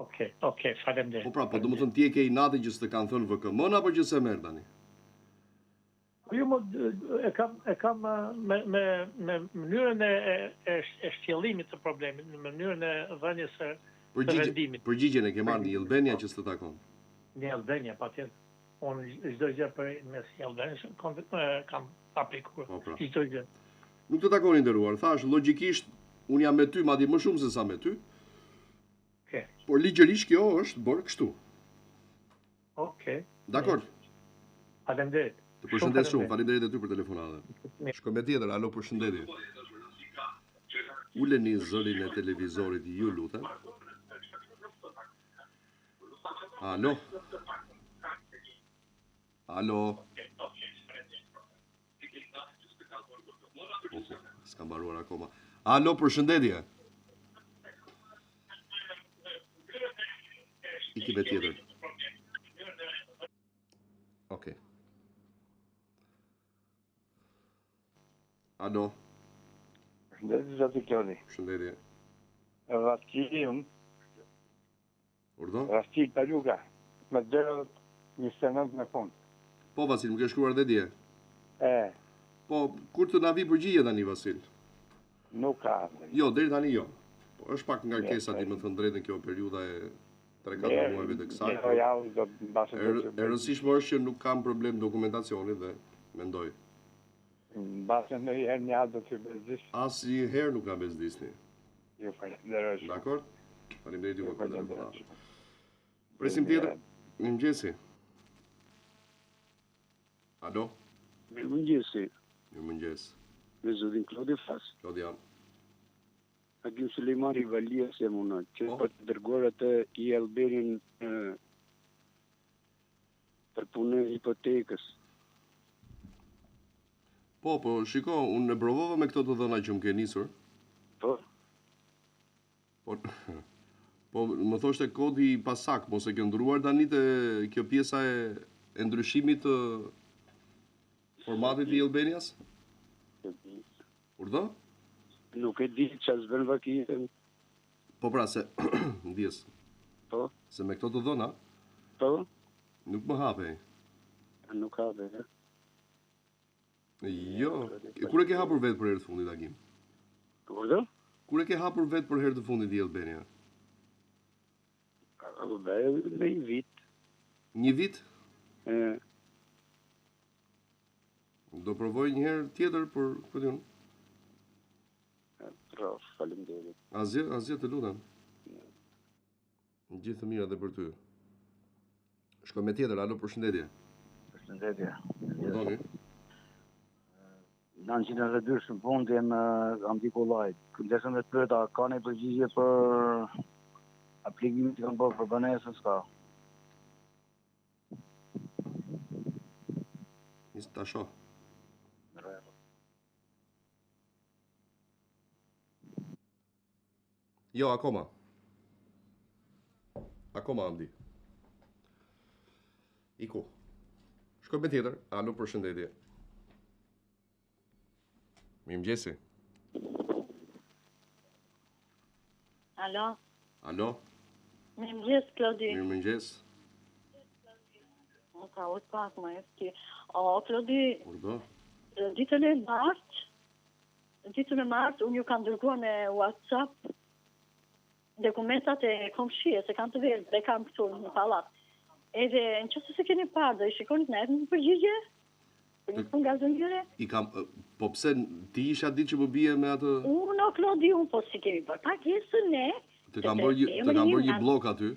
Okej, okej, faleminderit. Po pra, po domethënë ti e ke inatin që s'të kanë thënë VKM-n apo që s'e merr tani? Po jo, mo, e kam e kam me me me mënyrën e e e shtjellimit të problemit, në mënyrën e dhënies së të vendimit. Përgjigjen e ke marrë në e-Albania që s'të takon. Në e-Albania, patjetër. Unë çdo gjë përmes e-Albania kam aplikuar. Po, pra. Çdo gjë. Nuk të takon i nderuar, thash logjikisht unë jam me ty madje më shumë se sa me ty. Okej. Por ligjërisht kjo është bërë kështu. Okej. Dakord. Faleminderit. Të përshëndes shumë, faleminderit edhe ty për telefonatën. Shkojmë me tjetër, alo përshëndetje. Uleni zërin e televizorit, ju lutem. Alo. Alo. S'ka mbaruar akoma. Alo, përshëndetje. Iki me tjetër. Okej. Alo. Përshëndetje zoti Klodi. Përshëndetje. Vasili unë. Urdhëro? Vasil Paluka, me 029 në fund. Po Vasil, më ke shkruar dhe dje. E. Po, kur të na vi përgjigje tani Vasil? Nuk ka. Jo, deri tani jo. Po është pak ngarkesa ti me thënë drejtën kjo periudha e 3-4 muajve të kësaj. Jo, ja, do të mbase do të. E rëndësishme është që nuk kam problem dokumentacioni dhe mendoj. Mbase ndonjëherë një do të bezdis. Asnjëherë nuk na bezdisni. Ju falenderoj shumë. Dakord? Faleminderit juve për telefonatën. Presim tjetër. Mirëmëngjesi. Alo. Mirëmëngjesi. Mirëmëngjes. Me zotin Klodi flas. Klodi jam. Agim Sulejmani Valias jam unë, që po të dërguar atë e-Albanian për punën e hipotekës. Po, po, shiko, unë e provova me këto të dhëna që më ke nisur. Po. Po, po më thoshte kodi i pasakt, mos e ke ndruar tani te kjo pjesa e, e ndryshimit të formatit të e-Albanias? Urdhëro? Nuk e di ça s'bën vaki. Po pra se, ndjesë. Po. Se me këto të dhëna. Po. Nuk më hapej. Nuk hapej, e? Jo. Kur e ke hapur vetë për herë të fundit Agim? Urdhëro? Kur e ke hapur vetë për herë të fundit e-Albania? Në një vit. Një vit? E. Do provoj një herë tjetër për ku di unë. Prof, faleminderit. Asgjë, asgjë të lutem. Gjithë të mirat dhe për ty. Shkoj me tjetër, alo përshëndetje. Përshëndetje. Urdhëroni. 902 në fund jam Andi Kollaj. Desha me të pyet, a ka një përgjigje për aplikimin që kam bërë për banesën, s'ka? Nis ta shoh. Jo, akoma. Akoma, Andi. Iku. Shkoj me tjetër. Alo, përshëndetje. Mirëmëngjesi. Alo. Alo. Mirëmëngjes, Klodi. Mirëmëngjes. Më ka u pak më e ti. O, Klodi. Urdhëro. Ditën e martë, ditën e martë, unë ju kam dërguar me WhatsApp dokumentat e komshies, e kam të verdhë dhe kam këtu në pallat. Edhe në qoftë se keni parë, do i shikoni të na jepni një përgjigje? Për një punë gazetarë? I kam, po pse ti isha ditë që më bie me atë? Unë, o Klodi, unë po si kemi bërë pagesën ne. Të kam bërë një, të kam bërë një bllok aty.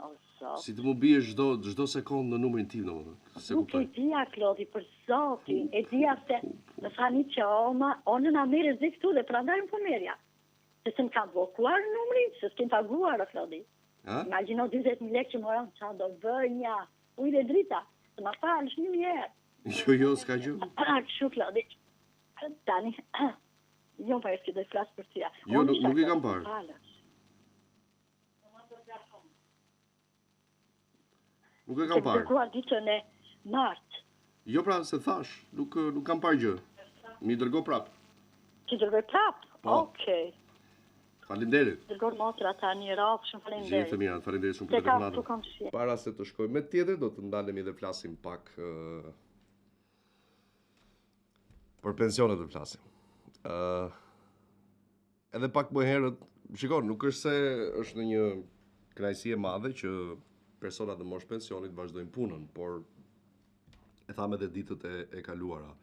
O, zot. Si të më bie çdo çdo sekondë në numrin tim, domethënë. Se Nuk e dija Klodi për zotin, e dija se më thani që oma, o nëna merret dhe këtu dhe prandaj unë po merrja. Se se më ka bllokuar numrin, se s'kem paguar o Klodi. Ha? Imagjino 40.000 lekë që morën ça do bënja. Ujë dhe drita, të ma falësh një herë. Jo, jo, s'ka gjë. Ah, kështu Klodi. Tani, jo pa e do të flas për ty. Jo, nuk, nuk i kam parë. Falësh. Nuk e kam parë. Dërguar ditën e martë. Jo pra, se thash, nuk nuk kam parë gjë. M'i dërgo prap. T'i dërgoj prap? Po. Okej. Faleminderit. Dërgoj motra tani rrofsh, shumë faleminderit. Gjithë të mirat, faleminderit shumë për telefonatën. Para se të shkojmë me tjetër, do të ndalemi dhe flasim pak uh, për pensionet të flasim. Ë uh, Edhe pak më herët, shiko, nuk është se është ndonjë kënaqësi e madhe që personat në moshë pensionit vazhdojnë punën, por e thamë edhe ditët e, e kaluara,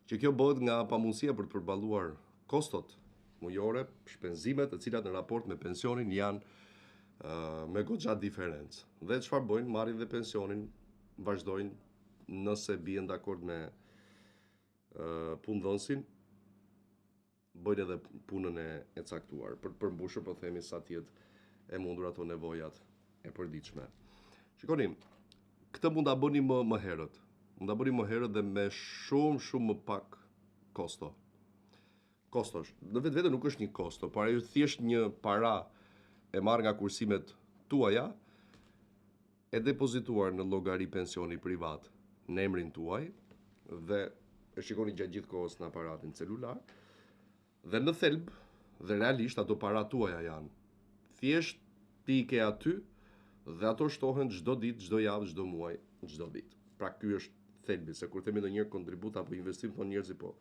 që kjo bëhet nga pamundësia për të përballuar kostot mujore, shpenzimet të cilat në raport me pensionin janë uh, me goxha diferencë. Dhe çfarë bëjnë? Marrin dhe pensionin, vazhdojnë nëse bien dakord me uh, punëdhënësin, bëjnë edhe punën e, e caktuar, për të përmbushur, po themi, sa të jetë e mundur ato nevojat e përditshme. Shikoni, këtë mund ta bëni më më herët. Mund ta bëni më herët dhe me shumë shumë më pak kosto. Kostosh. Në vetvete nuk është një kosto, por ajo thjesht një para e marrë nga kursimet tuaja e depozituar në llogari pensioni privat në emrin tuaj dhe e shikoni gjatë gjithë kohës në aparatin celular dhe në thelb dhe realisht ato para tuaja janë. Thjesht ti i ke aty dhe ato shtohen çdo ditë, çdo javë, çdo muaj, çdo vit. Pra ky është thelbi, se kur themi ndonjëherë kontribut apo investim thonë njerëzit po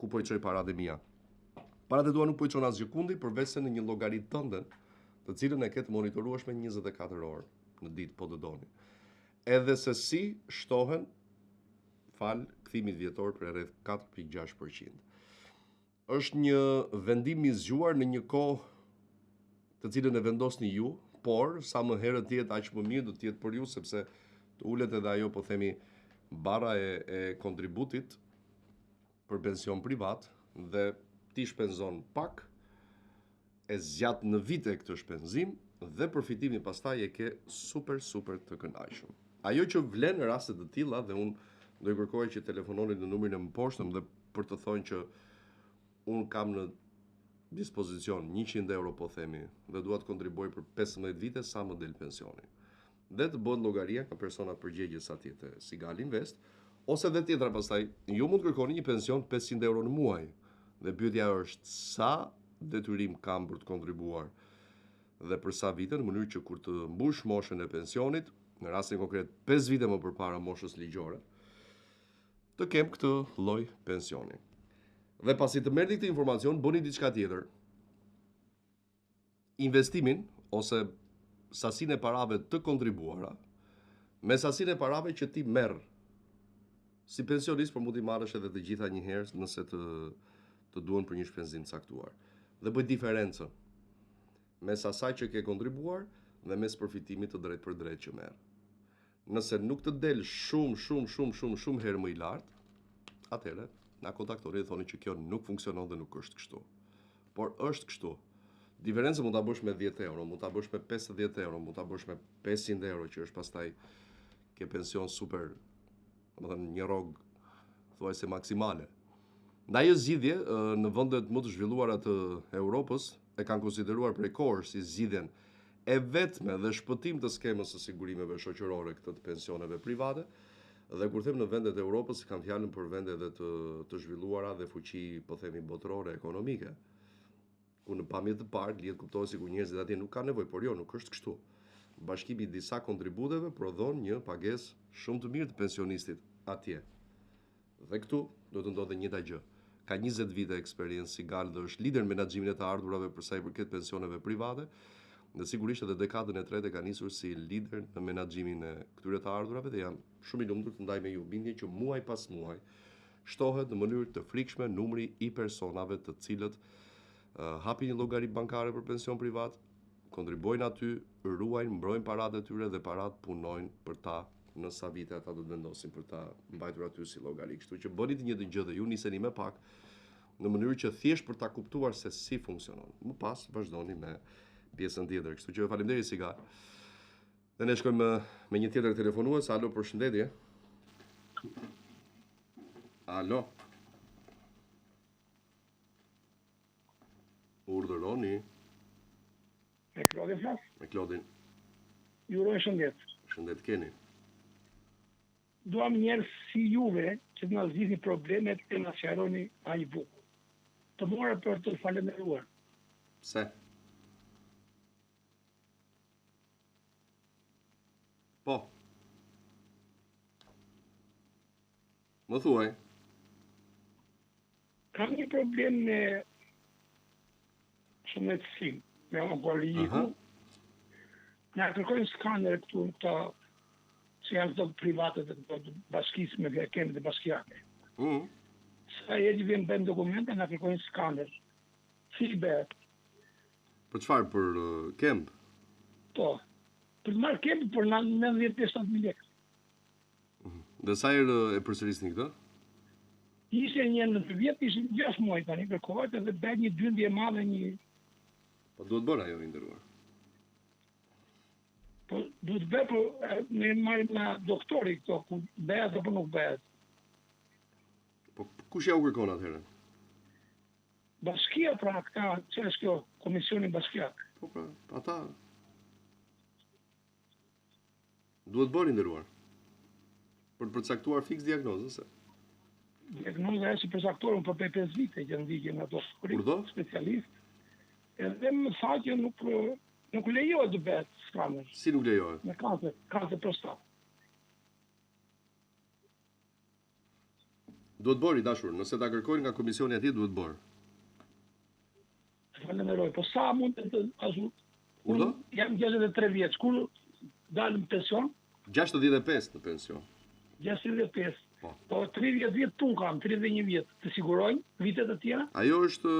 Ku po i çoj paratë e mia? Paratë e tua nuk po i çon asgjëkundi përveçse në një llogari tënden, të cilën e ke të monitorueshme 24 orë në ditë po të doni. Edhe se si shtohen falë kthimit vjetor për rreth 4.6%. Është një vendim i zgjuar në një kohë të cilën e vendosni ju, por sa më herët të jetë aq më mirë do të jetë për ju sepse të ulet edhe ajo po themi barra e, e kontributit për pension privat dhe ti shpenzon pak e zgjat në vite këtë shpenzim dhe përfitimin pastaj e ke super super të kënaqshëm. Ajo që vlen në raste të tilla dhe unë do ju kërkoja që telefononi në numrin e mëposhtëm dhe për të thënë që unë kam në dispozicion 100 euro po themi dhe dua të kontribuoj për 15 vite sa më del pensioni. Dhe të bëhet llogaria nga personat përgjegjës atje te Sigal Invest, ose dhe tjetra pastaj, ju mund të kërkoni një pension 500 euro në muaj. Dhe pyetja është sa detyrim kam për të kontribuar dhe për sa vite në mënyrë që kur të mbush moshën e pensionit, në rastin konkret 5 vite më përpara moshës ligjore, të kem këtë lloj pensioni. Dhe pasi të merrni këtë informacion, bëni diçka tjetër. Investimin ose sasinë e parave të kontribuara me sasinë e parave që ti merr si pensionist, por mund t'i marrësh edhe të gjitha një herë nëse të të duhen për një shpenzim të caktuar. Dhe bëj diferencën mes asaj që ke kontribuar dhe mes përfitimit të drejtpërdrejtë që merr. Nëse nuk të del shumë, shumë, shumë, shumë, shumë herë më i lartë, atëherë na kontaktoni dhe thoni që kjo nuk funksionon dhe nuk është kështu. Por është kështu. Diferencën mund ta bësh me 10 euro, mund ta bësh me 50 euro, mund ta bësh me 500 euro që është pastaj ke pension super, domethënë një rrogë thuajse maksimale. Ndaj ajo zgjidhje në vendet më të zhvilluara të Europës e kanë konsideruar prej kohësh si zgjidhjen e vetme dhe shpëtim të skemës së sigurimeve shoqërore këtë të pensioneve private. Dhe kur them në vendet e Europës, kam fjalën për vende edhe të të zhvilluara dhe fuqi, po themi, botërore ekonomike. Ku në pamje të parë lihet kuptohet sikur njerëzit atje nuk kanë nevojë, por jo, nuk është kështu. Bashkimi i disa kontributeve prodhon një pagesë shumë të mirë të pensionistit atje. Dhe këtu duhet të ndodhë e njëjta gjë. Ka 20 vite eksperiencë Sigal dhe është lider në menaxhimin e të ardhurave për sa i përket pensioneve private. Dhe sigurisht edhe dekadën e tretë e ka nisur si lider në menaxhimin e këtyre të ardhurave dhe jam shumë i lumtur të ndaj me ju bindjen që muaj pas muaj shtohet në mënyrë të frikshme numri i personave të cilët hapin një llogari bankare për pension privat, kontribuojnë aty, ruajnë, mbrojnë paratë e tyre dhe paratë punojnë për ta në sa vite ata do të vendosin për ta mbajtur aty si llogari. Kështu që bëni të njëjtën gjë dhe ju niseni me pak në mënyrë që thjesht për ta kuptuar se si funksionon. Më pas vazhdoni me pjesën tjetër. Kështu që faleminderit Sigal. Dhe ne shkojmë me, me një tjetër telefonues. Alo, përshëndetje. Alo. Urdhëroni. Me Klodin flas? Me Klodin. Ju uroj shëndet. Shëndet keni. Duam njerëz si juve që të na zgjidhni problemet e na sqaroni aq bukur. Të mora për të falënderuar. Pse? Po. Më thuaj. Kam një problem me shëndetësinë, me onkologjikun. Na kërkojnë skaner këtu këta që janë këto private të këto bashkisë me kemi të bashkiake. Mm. Sa herë që vjen bëjmë dokumente, na kërkojnë skaner. Si i bëhet? Për çfarë? Për uh, KEMP? Po. Për të marrë KEMP për 97.000 lekë. Dhe sa herë e përsërisni këtë? Ishte një në dy vjet, ishin 6 muaj tani kërkohet edhe bëhet një dyndje e madhe një Po duhet bërë ajo i nderuar. Po duhet bërë, po ne marrim nga doktori këto, ku bëhet apo nuk bëhet. Po kush ja u kërkon atëherë? Bashkia pra këta, që është kjo komisioni bashkiak. Po pra, ata Duhet bërë i nderuar. Për të përcaktuar fiks diagnozën se. Diagnoza është e përcaktuar unë për 5 vite që ndiqem nga doktori specialist. Edhe më tha që nuk nuk lejohet të bëhet skaner. Si nuk lejohet? Me kancer, kancer prostate. Duhet bërë i dashur, nëse ta kërkojnë nga komisioni atje duhet bërë. Të falenderoj, po sa mund të të azu? Unë jam 63 vjeç, kur dal në pension? 65 në pension. 65. Po. Po 30 vjet punë kam, 31 vjet. Të sigurojnë vitet e tjera? Ajo është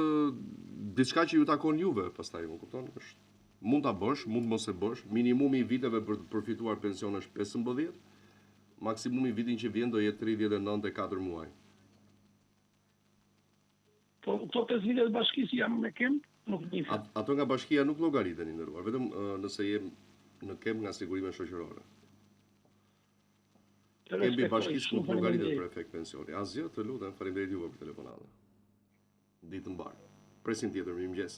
diçka që ju takon juve, pastaj, më kupton? Është mund ta bësh, mund mos e bësh. Minimumi i viteve për të përfituar pension është 15. Maksimumi vitin që vjen do jetë 39 e 4 muaj. Po këto 5 vite të bashkisë jam me KEMP, nuk njihen. At, ato nga bashkia nuk llogariten i nderuar, vetëm uh, nëse je në KEMP nga sigurime shoqërore. KEMP-i i bashkisë nuk llogaritet për efekt pensioni. Asgjë, të lutem, faleminderit juve për telefonatën. Ditë të mbarë. Presim tjetër, mirëmëngjes.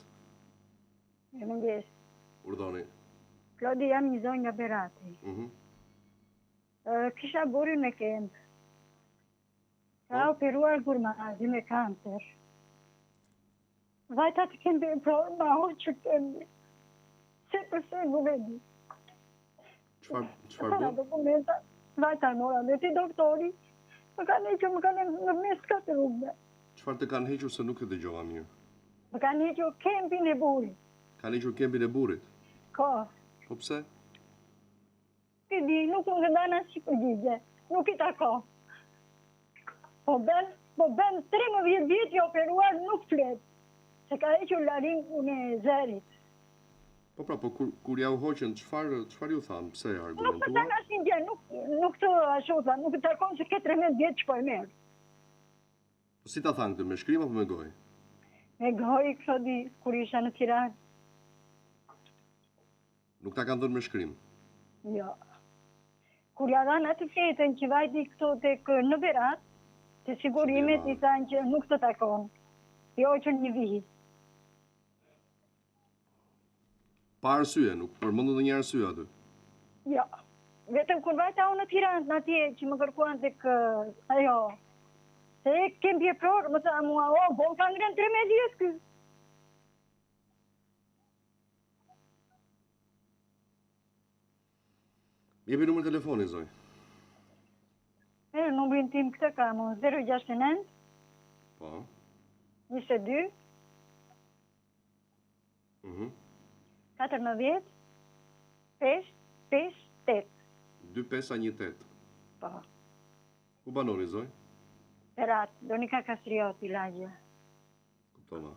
Mirëmëngjes. Urdhoni. Klodi jam një zonjë nga Berati. Mhm. Mm kisha burrin me KEMP. Ka po. operuar gurmazi me kancer. Vajta te KEMP-i, po ma hoqën KEMP-in. Se përse nuk e di. Çfarë çfarë bën? Dokumenta. Vajta mora dhe te doktori. Më kanë hequr, më kanë në mes katër rrugëve. Çfarë të kanë hequr se nuk e dëgjova mirë? Më kanë hequr KEMP-in e burrit. Kanë hequr KEMP-in e burrit? Po. Po pse? Nuk e di, nuk më dhanë asnjë përgjigje. Nuk i takon. Po bën, po bën 13 vjet i operuar nuk flet. Se ka hequr laringun e zërit. Po pra, po kur kur ja u hoqën, çfarë çfarë ju thanë, pse e argumentuan? Nuk më thanë asnjë gjë, nuk nuk të ashtu tha, nuk i takon se ke 13 vjet që po e merr. Po si ta thanë këtë, me shkrim apo me gojë? Me gojë, Klodi, kur isha në Tiranë. Nuk ta kanë dhënë me shkrim? Jo. Kur ja dhanë atë fletën që vajti këtu tek në Berat, Te sigurimet i thanë që nuk të takon. Jo që një vijë. Pa arsye, nuk përmendën ndonjë arsye aty. Jo. Vetëm kur vajta unë në Tiranë, në atje që më kërkuan tek ajo. Se e kem pjepror, më tha mua, o, bon ka ngrënë 13 vjet ky. Jepi numër telefoni, zonjë. E, numrin tim këtë kam, 069. Po. 22. Mhm. 14 5 5 8. 2 5 1 8. Po. Ku banoni zonjë? Berat, Donika Kastrioti lagje. Kuptova.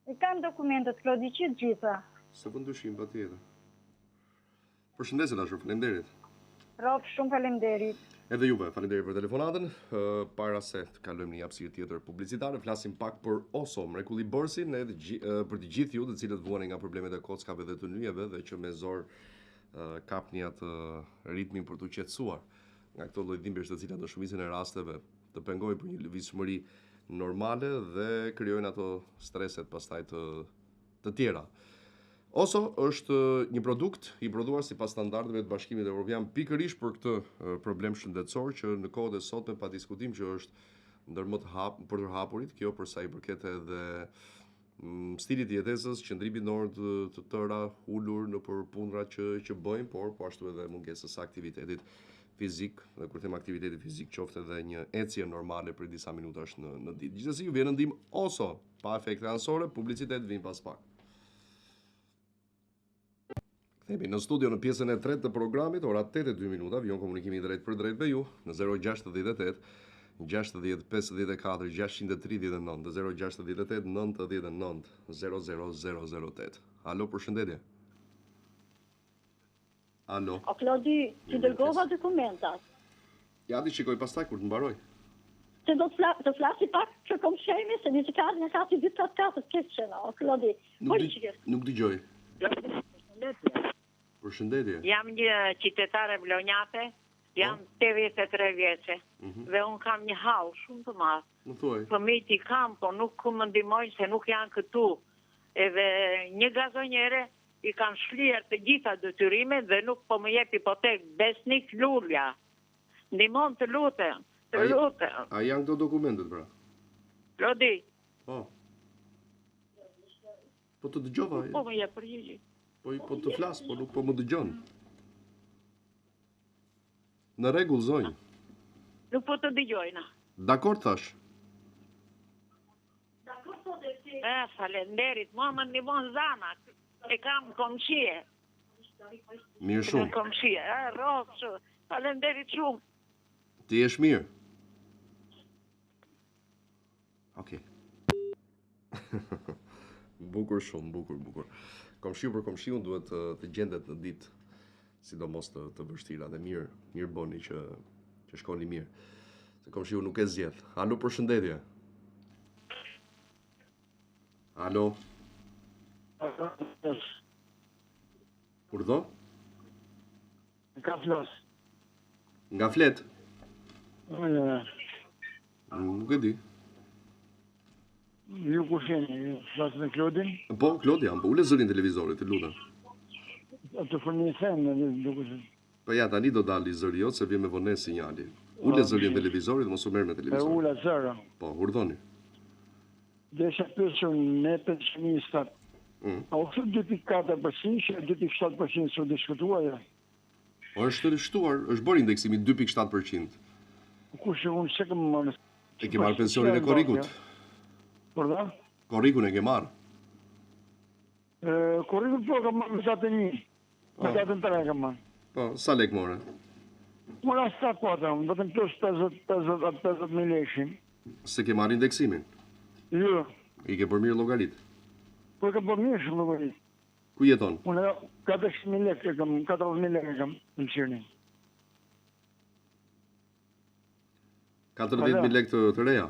I kam dokumentet Klodi që të gjitha. S'e vë në dyshim patjetër. Përshëndetje e dashur, faleminderit. Rrofsh, shumë faleminderit. Edhe juve, faleminderit për telefonatën. Para se të kalojmë në një hapësirë tjetër publicitare, flasim pak për Oso, mrekullibërësin edhe për të gjithë ju të cilët vuani nga problemet e kockave dhe të nyjeve dhe që me zor kapni atë ritmin për t'u qetësuar nga këto lloj dhimbjesh të cilat në shumicën e rasteve të pengojnë për një lëvizshmëri normale dhe krijojnë ato streset pastaj të të tjera. Oso është një produkt i prodhuar sipas standardeve të Bashkimit Evropian pikërisht për këtë problem shëndetësor që në kohët e sotme pa diskutim që është ndër më të hap, për të hapurit, kjo për sa i përket edhe mm, stilit të jetesës, qëndrimit në orë të, të tëra, ulur nëpër punëra që që bëjmë, por po ashtu edhe mungesës së aktivitetit fizik, dhe kur them aktiviteti fizik qoftë edhe një ecje normale për disa minutash në në ditë. Gjithsesi ju vjen në ndihmë Oso, pa efekte anësore, publicitet vijmë pas pak. Kthehemi në studio në pjesën e tretë të programit, ora 8:02 minuta, vijon komunikimi i drejtpërdrejtë me ju në 068 60 54 639 dhe 068 99 00008. Alo, përshëndetje. Alo. O Klodi, t'i dërgova dokumentat. Ja t'i shikoj pastaj kur të mbaroj. Se do të fla, të flasi pak që komshemi se një të nga kati dy kat katër keq o Klodi. Nuk, di, nuk dëgjoj. Përshëndetje. Përshëndetje. Jam një qytetare vlonjate, jam 83 vjeçe mm -hmm. dhe unë kam një hall shumë të madh. Më thuaj. Fëmijët i kam, po nuk më ndihmojnë se nuk janë këtu. Edhe një gazonjere I kam shlyer të gjitha detyrimet dhe nuk po më jep hipotekë Besnik Lulja. Ndihmom të lutem, të lutem. A janë këto dokumentet pra? Klodi. Po. Po të dëgjova. Nuk po më jep përgjigje. Po po të flas, po nuk po më dëgjon. Në rregull zonjë. Nuk po të dëgjojna. Dakord thashë. E, faleminderit, mua më ndihmon Zana, e kam komshie. Mirë shumë. Komshie, e, rrofsh, faleminderit shumë. Ti jesh mirë. Okej. bukur shumë, bukur, bukur. Komshiu për komshiun duhet të, të gjendet në ditë, sidomos të, të vështira dhe mirë, mirë bëni që, që shkoni mirë. Se komshiu nuk e zgjedh. Alo, përshëndetje. Alo. Urdhëro? Nga flas. Nga flet? Nuk e di. Ju kush jeni, ju flas me Klodin? Po, Klodi jam, po ule zërin televizorit, të lutem. Atë furnisen, duke Po ja, tani do dali zëri jot se vjen me vonesë sinjali. Ule zërin televizorit, mos u merr me televizorin. E ula zërin. Po, urdhoni. Desha të pyes unë ne pensionistat. Mm. A u fut 2.4% që 2.7% s'u diskutua jo? Po është shtuar, është bërë indeksimi 2.7%. Kush e unë s'e kam marrë? E ke marrë pensionin e korrikut? Por da? Korrikun e ke marrë? Korrikun po kam marrë me datën një. Me datën 3 kam marrë. Po, sa lek more? Mora sa po atë, vetëm plus 50, 50, 50 mijë lekshin. S'e ke marrë indeksimin? Jo. I ke bërë mirë llogaritë? Po e kam bërë mirë shumë llogaritë. Ku jeton? Unë 400.000 lekë e kam, 40.000 lekë e kam në qirnin. 40.000 lekë të, të reja?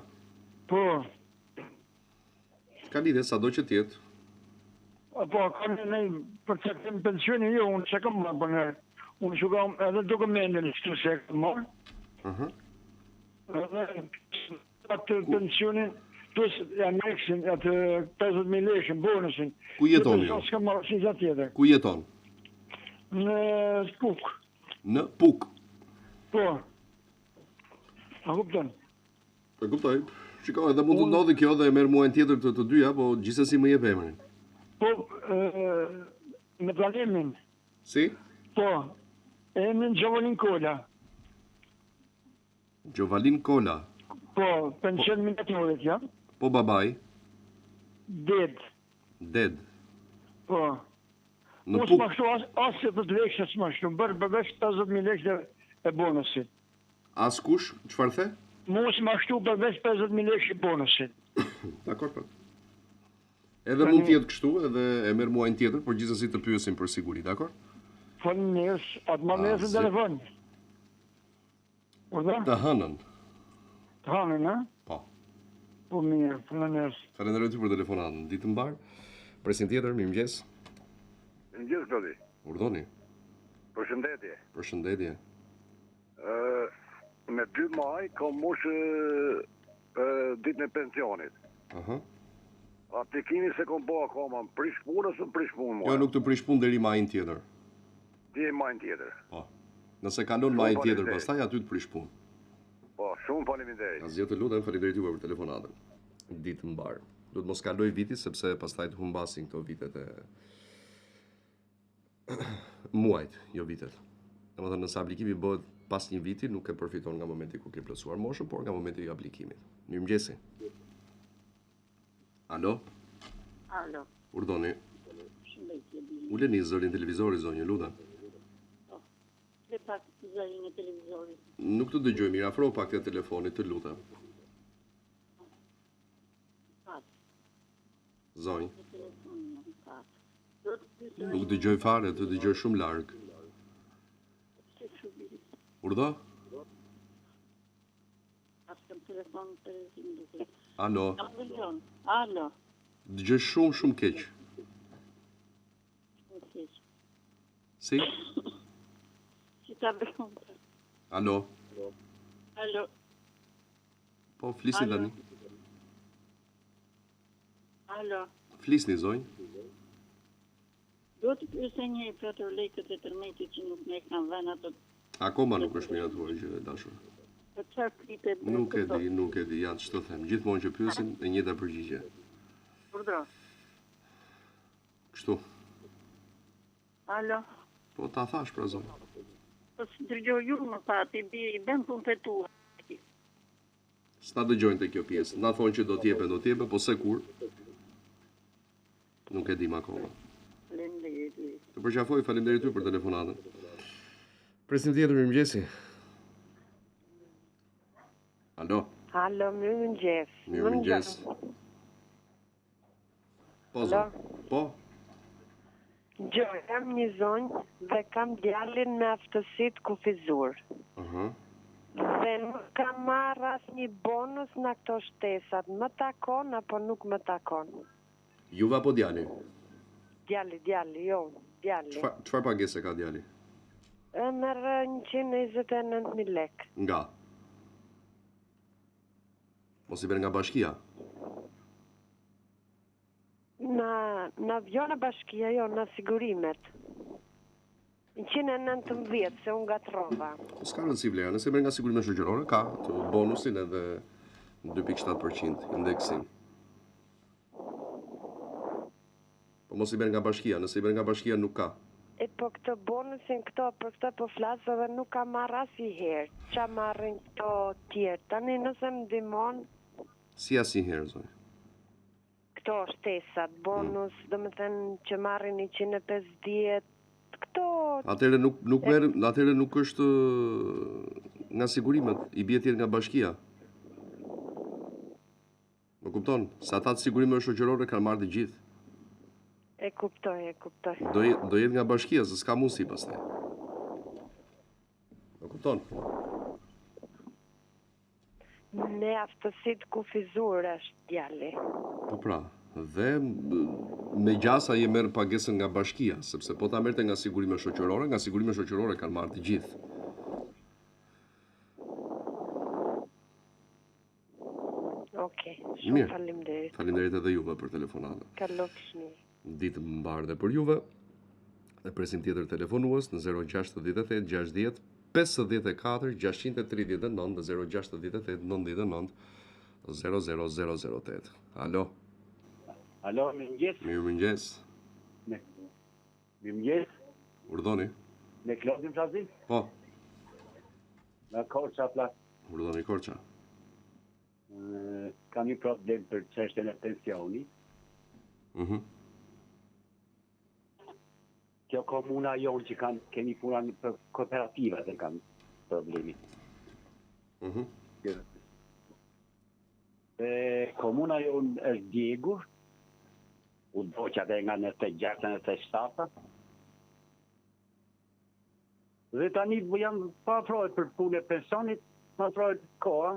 Po. Ka lidhje, sado që të jetë. Po, ka një në përcaktim pensioni, jo, unë s'e kam marrë për nërë. Unë që kam edhe dokumentin, kështu s'e kam marrë. Uh -huh. Edhe atë pensionin plus aneksin, atë 50.000 lekëshin, bonusin. Ku jeton ju? S'kam marrë asnjë gjë tjetër. Ku jeton? Në Pukë. Në Pukë. Po. A kupton? E kuptoj. Shiko, edhe mund të ndodhi kjo dhe e merr muajin tjetër të të dyja, po gjithsesi më jep emrin. Po, ë me pranimin. Si? Po. Emrin Gjovalin Kola. Gjovalin Kola. Po, pension minatorët jam. Po babai? Ded. Ded. Po. Në Pukë. Mos më as as se të lekë s'më shtu, bër përveç 50000 lekë e bonusit. Askush, çfarë the? Mos më shtu përveç 50000 lekë e bonusit. Dakor po. Edhe mund të jetë kështu, edhe e merr muajin tjetër, por gjithsesi të pyesim për siguri, dakor? Faleminderit, atë më nesër telefon. Urdhëro? Të hënën. Të hënën, a? Po. Po mirë, faleminderit. Falenderoj ty për telefonatën. Ditë të mbarë. Presim tjetër, mirëmëngjes. Mirëmëngjes, Klodi. Urdhoni. Përshëndetje. Përshëndetje. Ë me 2 maj kam mush ditën e pensionit. Aha. Aplikimin s'e kom bo akoma, më prish punë ose më prish punë mua? Jo, nuk të prish punë deri majin tjetër. Deri majin tjetër. Po. Nëse kalon majin tjetër pastaj aty të prish punë. Po, shumë faleminderit. Asgjë të lutem, faleminderit juve për telefonatën. Ditë të mbarë. Duhet mos kaloj viti sepse pastaj të humbasin këto vitet e muajt, jo vitet. Domethënë nëse aplikimi bëhet pas një viti, nuk e përfiton nga momenti kur ke plotësuar moshën, por nga momenti i aplikimit. Mirëmëngjesi. Alo? Alo. Urdhoni. Përshëndetje, bini. Uleni zërin televizorit, zonjë, lutem. Po. Le pak zërin e televizorit. Nuk të dëgjoj mirë, afro pak te telefoni, të lutem. Pak. Zonjë. Nuk dëgjoj fare, të dëgjoj shumë larg. Urdhë? Alo. Alo. Dëgjoj shumë shumë keq. Si? Si ta bëjmë? Alo. Alo. Po flisni tani. Alo. Flisni zonjë. Do të pyesja një për ato lekët e tërmetit që nuk na kanë dhënë ato. Akoma nuk është miratuar gjë e dashur. Po çfarë pritet? Nuk e di, nuk e di, ja ç'të them. Gjithmonë që pyesim e njëjta përgjigje. Urdhëro. Kështu. Alo. Po ta thash pra zonjë. Po si dëgjoj ju më tha, ti bi i bën punët e tua. S'na dëgjojnë te kjo pjesë. Na thonë që do të jepen, do të jepen, po se kur. Nuk e dim akoma. Faleminderit. Të përqafoj, faleminderit ty për telefonatën. Presim tjetër, mirëmëngjesi. Alo. Alo, mirëmëngjes. Mirëmëngjes. Po, zonjë. Po. Dëgjo, jam një zonjë dhe kam djalin me aftësi të kufizuar. Aha. Dhe nuk kam marrë asnjë bonus nga këto shtesat. Më takon apo nuk më takon? Juve apo djali? Djali, djali, jo, djali. Çfarë çfarë pagese ka djali? E merr 129.000 lekë. Nga? Mos i merr nga bashkia? Na, na jo nga bashkia, jo, nga sigurimet. 119, se unë ngatërrova. Po s'ka rëndësi vlera, nëse merr nga sigurimet shoqërore, ka të bonusin edhe 2.7% indeksim. Po mos i merr nga bashkia, nëse i merr nga bashkia nuk ka. E po këtë bonusin këto për këtë po flas edhe nuk ka marrë asnjëherë. Ça marrin këto tjerë. Tani nëse më ndihmon. Si asnjëherë zonjë? Këto shtesat, bonus, mm. domethënë që marrin 150, këto... Atëherë nuk, nuk merr, atëherë nuk është nga sigurimet, i bie të jetë nga bashkia. Më kupton? Se ata të sigurimeve shoqërore kanë marrë të gjithë. E kuptoj, e kuptoj. Do jetë, do jetë nga bashkia, se s'ka mundësi pastaj. Më kupton? Me aftësi të kufizuar është djali. Po pra, dhe me gjasa ai e merr pagesën nga bashkia, sepse po ta merrte nga sigurime shoqërore, nga sigurime shoqërore kanë marrë të gjithë. Okej, shumë faleminderit. Faleminderit edhe juve për telefonatën. Kalofshi mirë. Ditë mbarë dhe për juve. Dhe presim tjetër telefonues në 068 60 54 639 dhe 068 99 00008. Alo. Alo, mirëmëngjes. Mirëmëngjes. Mirëmëngjes. Urdhoni. Me Klodin flasim? Po. Nga Korça flas. Urdhoni Korça. Kam një problem për çështjen e pensionit. Mhm. Mm Kjo komuna jonë që kanë kemi puna për kooperativat e kanë problemin. Mhm. Mm e, komuna jonë është djegur, u dogj atë nga 96 97 Dhe tani po jam po afrohet për punë e pensionit, po afrohet koha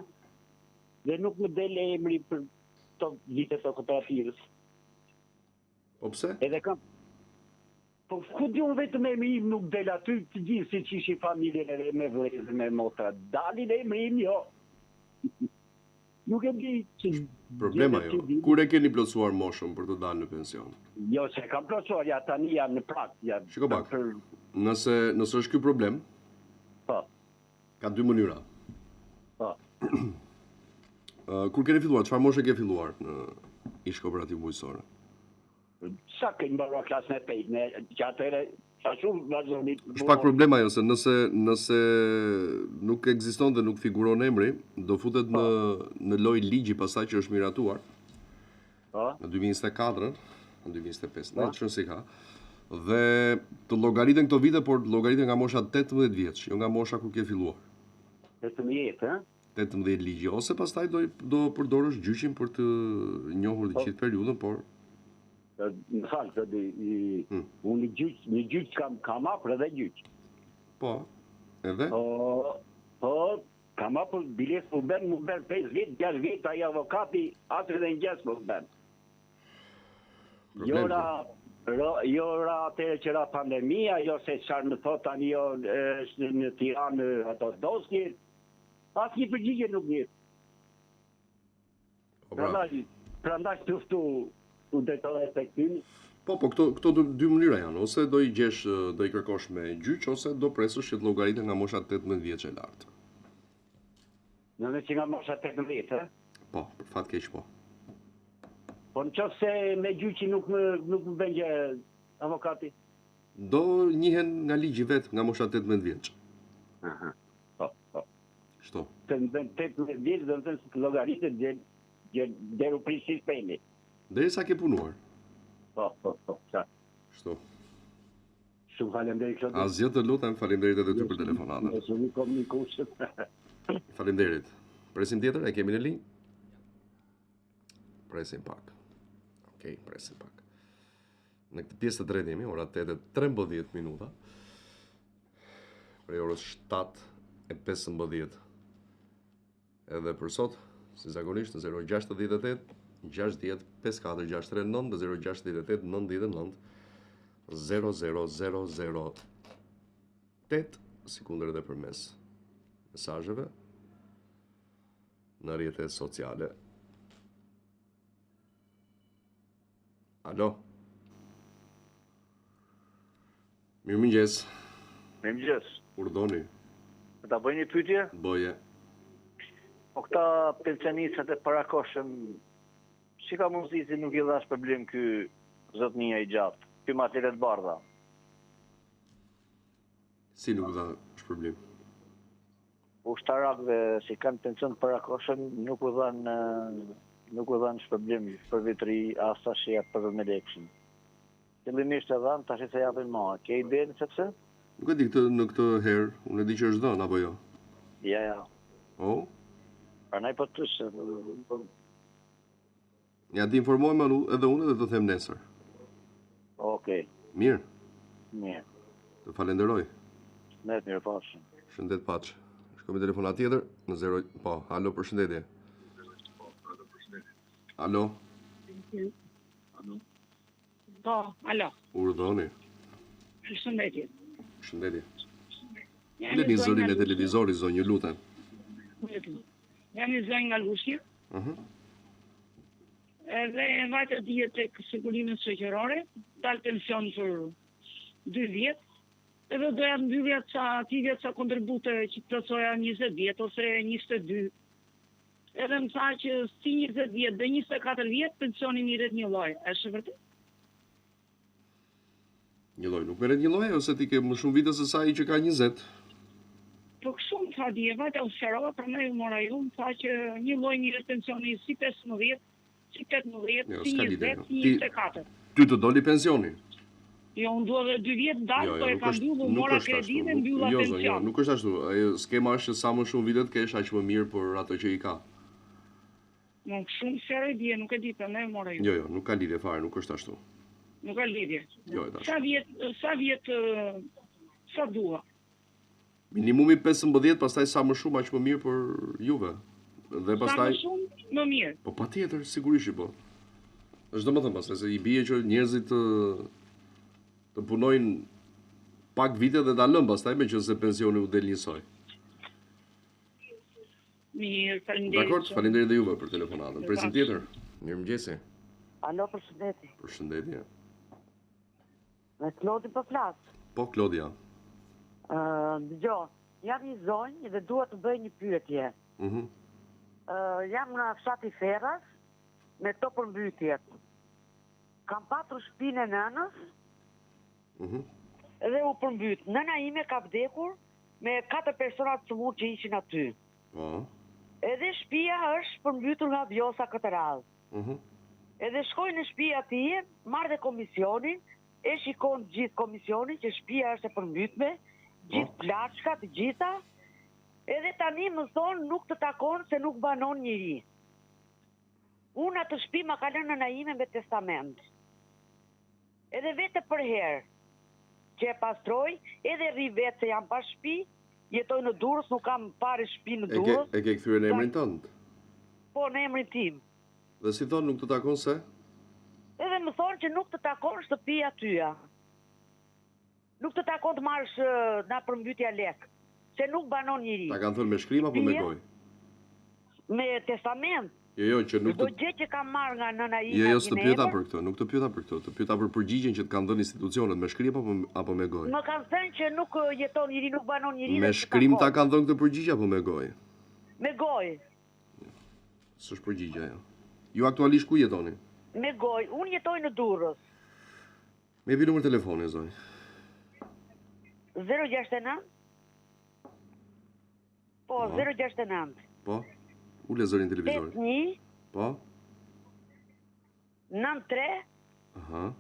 dhe nuk më del emri për këto vitet e kooperativës. Po pse? Edhe kam Po ku di unë vetëm emri im nuk del aty, të gjithë siç ishin familjen edhe me vëllezër me motra. Dalin emri im jo. Nuk e di që Problem ajo. Kur e keni plotësuar moshën për të dalë në pension? Jo, s'e kam plotësuar, ja tani jam në prag, ja. Shiko pak. Për... Nëse nëse është ky problem, po. Ka dy mënyra. Po. Kur keni filluar, çfarë moshe ke filluar në ish kooperativë bujqësore? Sa kemi mbaruar klasën e pestë, ne që atëherë sa shumë vazhdoni. Është pak problem ajo se nëse nëse nuk ekziston dhe nuk figuron emri, do futet në po. në lojë ligji pastaj që është miratuar. Po. Në 2024-ën, në 2025, në çfarë si ka. Dhe të llogariten këto vite, por të llogariten nga mosha 18 vjeç, jo nga mosha kur ke filluar. 18, ë? 18 ligji ose pastaj do do përdorësh gjyqin për të njohur të po. gjithë periudhën, por më fal, të di, i, hmm. unë në gjyq, në gjyq kam kam hapur edhe gjyq. Po. Edhe? Po, po, kam hapur biles u bën, m'u bën 5 vjet, 6 vjet ai avokati atë edhe një gjë s'më bën. Jo ra, ro, jo ra atëherë që ra pandemia, jo se çfarë më thot tani jo është në Tiranë ato dosje, Asnjë përgjigje nuk jep. Po pra. Prandaj, prandaj të ftu u drejtohet tek ty. Po, po këto këto dy, dy mënyra janë, ose do i gjesh, do i kërkosh me gjyq ose do presësh që të llogariten nga mosha 18 vjeç e lart. Në në që nga mosha 18, ë? Po, për fat keq po. Po në qoftë se me gjyqi nuk më nuk më bën gjë avokati. Do njihen nga ligji vet nga mosha 18 vjeç. Aha. Po, po. Kështu. Të në thënë 18 vjeç, do të thënë se të llogaritet deri deri deri u prish sistemi. Derisa ke punuar. Po, po, po, qartë. Kështu. Shumë faleminderit Klodi. Asgjë të lutem, faleminderit edhe ty për telefonatën. Ne shumë komunikueshëm. Faleminderit. Presim tjetër, e kemi në linjë? Presim pak. Okej, presim pak. Në këtë pjesë të tretë jemi, ora 8:13 minuta. Prej orës 7:15. Edhe për sot, si zakonisht në 068 60 54 639 dhe 068 99 00008, sikundër edhe përmes mesazheve në rrjetet sociale. Alo. Mirëmëngjes. Mirëmëngjes. Urdhoni. Po ta bëj një pyetje? Bëje. Po këta pensionistët e parakohshëm, si ka mundësi që nuk i dha shpërblim ky zotnia i gjatë, ky me atletet e bardha? Si nuk dha shpërblim? Ushtarakëve që kanë pension të parakohshëm nuk u dhanë nuk u dhanë shpërblim për vit të ri as tash atë 50 lekëshin. Fillimisht e dhanë, tash s'e japin më. Ke idenë se pse? Nuk e di këtë në këtë herë, unë e di që është dhënë apo jo. Ja, ja. Po? Prandaj po të se po Ja të informohem edhe unë dhe të them nesër. Okej. Mirë. Mirë. Të falenderoj. Shëndet, mirupafshim. Shëndet paç. Shkojmë me telefonatë tjetër në 0, po, alo, përshëndetje. Alo. Po, alo. Urdhoni. Përshëndetje. Përshëndetje. Uleni zërin e televizorit, zonjë, ju lutem. Jam një zonjë nga Lushnja. Mhm. Edhe vajta dje tek sigurimet shoqërore, dal pension për 2 vjet. Edhe doja të mbyllja ca, të hidhja ca kontribute që të plotësoja 20 vjet ose 22. Edhe më tha që si 20 vjet dhe 24 vjet pensioni merret një lloj. Është e vërtetë? Një lloj, nuk merret një lloj ose ti ke më shumë vite se sa ai që ka 20. Po kështu më tha dje, vajta u sqarova, prandaj ju mora ju, më tha që një lloj merret pensioni si 15, si 18, jo, si 20, si 24. Ty të doli pensioni? Jo, unë dua dhe 2 vjet dal, jo, jo, po e kam mbyllur, mora kredi dhe mbylla jo, pension. Jo, nuk është ashtu. Ajo skema është që sa më shumë vite të kesh, aq më mirë për ato që i ka. Më shumë sqaroi dje, nuk e di, prandaj mora ju. Jo, jo, nuk ka lidhje fare, nuk është ashtu. Nuk ka lidhje. Jo, e tash. Sa vjet, sa vjet, sa dua? Minimumi 15, pastaj sa më shumë aq më mirë për juve. Dhe pastaj Sa më shumë, më mirë. Po patjetër, sigurisht që po. Është domethënë pastaj se i bie që njerëzit të të punojnë pak vite dhe ta lënë pastaj meqenëse pensioni u del njësoj. Mirë, faleminderit. Dakord, faleminderit dhe juve për telefonatën. Presim tjetër. Mirëmëngjesi. Alo, përshëndetje. Përshëndetje. Me Klodin po flas. Po Klodia. Ë, dëgjo, jam një zonjë dhe dua të bëj një pyetje. Mhm. Ë, jam nga fshati Ferras me këto përmbytjet. Kam patur shpinë e nënës. Mhm. Dhe u përmbyt. Nëna ime ka vdekur me katër persona të sëmurë që ishin aty. Po. Edhe shpia është përmbytur nga Vjosa këtë radhë. Mhm. Edhe shkoj në shpi atje, marr dhe komisionin, e shikon gjithë komisionin që shpia është e përmbytme, gjithë po. plaçka të gjitha. Edhe tani më thonë nuk të takon se nuk banon njeri. Unë atë shpi ma ka lënë nëna ime me testament. Edhe vete përherë që e pastroj, edhe rri vetë se jam pa shpi, jetoj në Durrës, nuk kam fare shpi në Durrës. E ke, e ke kthyer në emrin tënd? Po, në emrin tim. Dhe si thonë nuk të takon se? Edhe më thonë që nuk të takon shtëpia tyja. Nuk të takon të marrësh nga përmbytja lek, se nuk banon njeri. Ta kanë thënë me shkrim apo me gojë? Me testament. Jo, jo, që nuk të... Çdo gjë që kam marrë nga nëna ime Jo, jo, s'të pyeta për këtë, nuk të pyeta për këtë, të pyeta për përgjigjen që të kanë dhënë institucionet, me shkrim apo apo me gojë? Më kanë thënë që nuk jeton njeri, nuk banon njeri Me shkrim ta kanë dhënë këtë përgjigje apo me gojë? Me gojë. S'është përgjigje ajo. Ju aktualisht ku jetoni? Me gojë, unë jetoj në Durrës. Më jepi numër telefoni, zonjë. 069 Po, 069 Po, ule zërin televizorit. 81 Po 93 Aha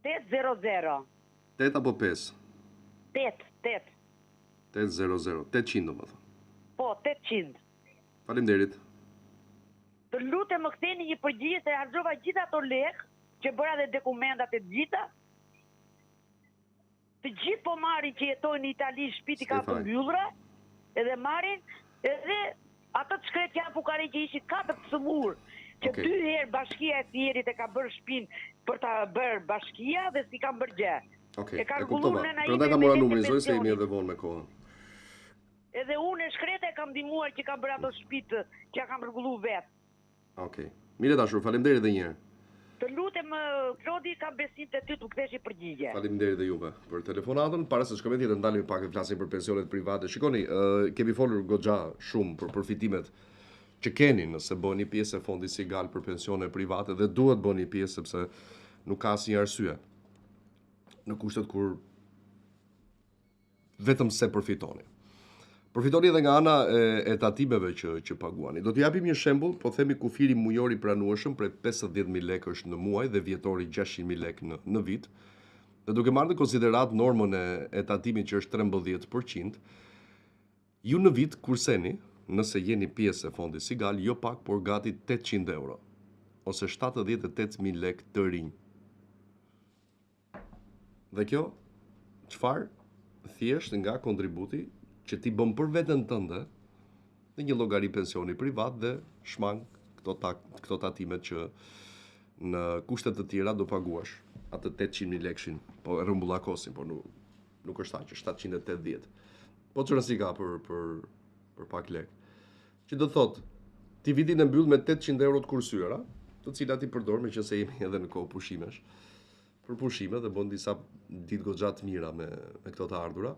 800 8 apo 5? 8, 8 800, 800 domethënë. Po, 800 Faleminderit. Të lutem më ktheni një përgjigje se harxhova gjithë ato lekë që bëra dhe dokumentat e të gjitha. Të gjithë po marrin që jetojnë në Itali, shpitë i kanë të mbyllura, edhe marrin, edhe atë të shkretë janë fukare që ishin katër të sëmurë, që okay. dy herë bashkia e Fierit e ka bërë shpinë për ta bërë bashkia dhe s'i kanë bërë gjë. Okej, okay, e kuptova. Prandaj ta mora numrin zonjë se jemi edhe vonë me kohën. Edhe unë e shkreta e kam ndihmuar që kam bërë ato shpitë që ja kam rregullu vetë. Okej. Mirë e dashur, faleminderit edhe një herë. Të lutem Klodi, kam besim te ty të më kthesh një përgjigje. Faleminderit dhe juve për telefonatën. Para se të shkojmë tjetër, ndalemi pak të flasim për pensionet private. Shikoni, uh, kemi folur goxha shumë për përfitimet që keni nëse bëheni pjesë e fondit Sigal për pensione private dhe duhet bëheni pjesë sepse nuk ka asnjë arsye. Në kushtet kur vetëm se përfitoni. Përfitoni edhe nga ana e, e tatimeve që që paguani. Do t'ju japim një shembull, po themi kufiri mujor i pranueshëm prej 50.000 lekësh në muaj dhe vjetori 600.000 lekë në në vit. Dhe duke marrë në konsideratë normën e, e tatimit që është 13%, ju në vit kurseni, nëse jeni pjesë e fondit Sigal, jo pak, por gati 800 euro ose 78.000 lekë të rinj. Dhe kjo, çfarë? Thjesht nga kontributi që ti bën për veten tënde në një llogari pensioni privat dhe shmang këto ta, këto tatimet që në kushte të tjera do paguash atë 800.000 lekshin, po e rrumbullakosim, po nuk nuk është aq, 780. Po ç'rëndësi ka për për për pak lek. Që do të thotë, ti vitin e mbyll me 800 euro të kursyera. të cilat i përdor meqenëse jemi edhe në kohë pushimesh. Për pushime dhe bën disa ditë goxha të mira me me këto të ardhura.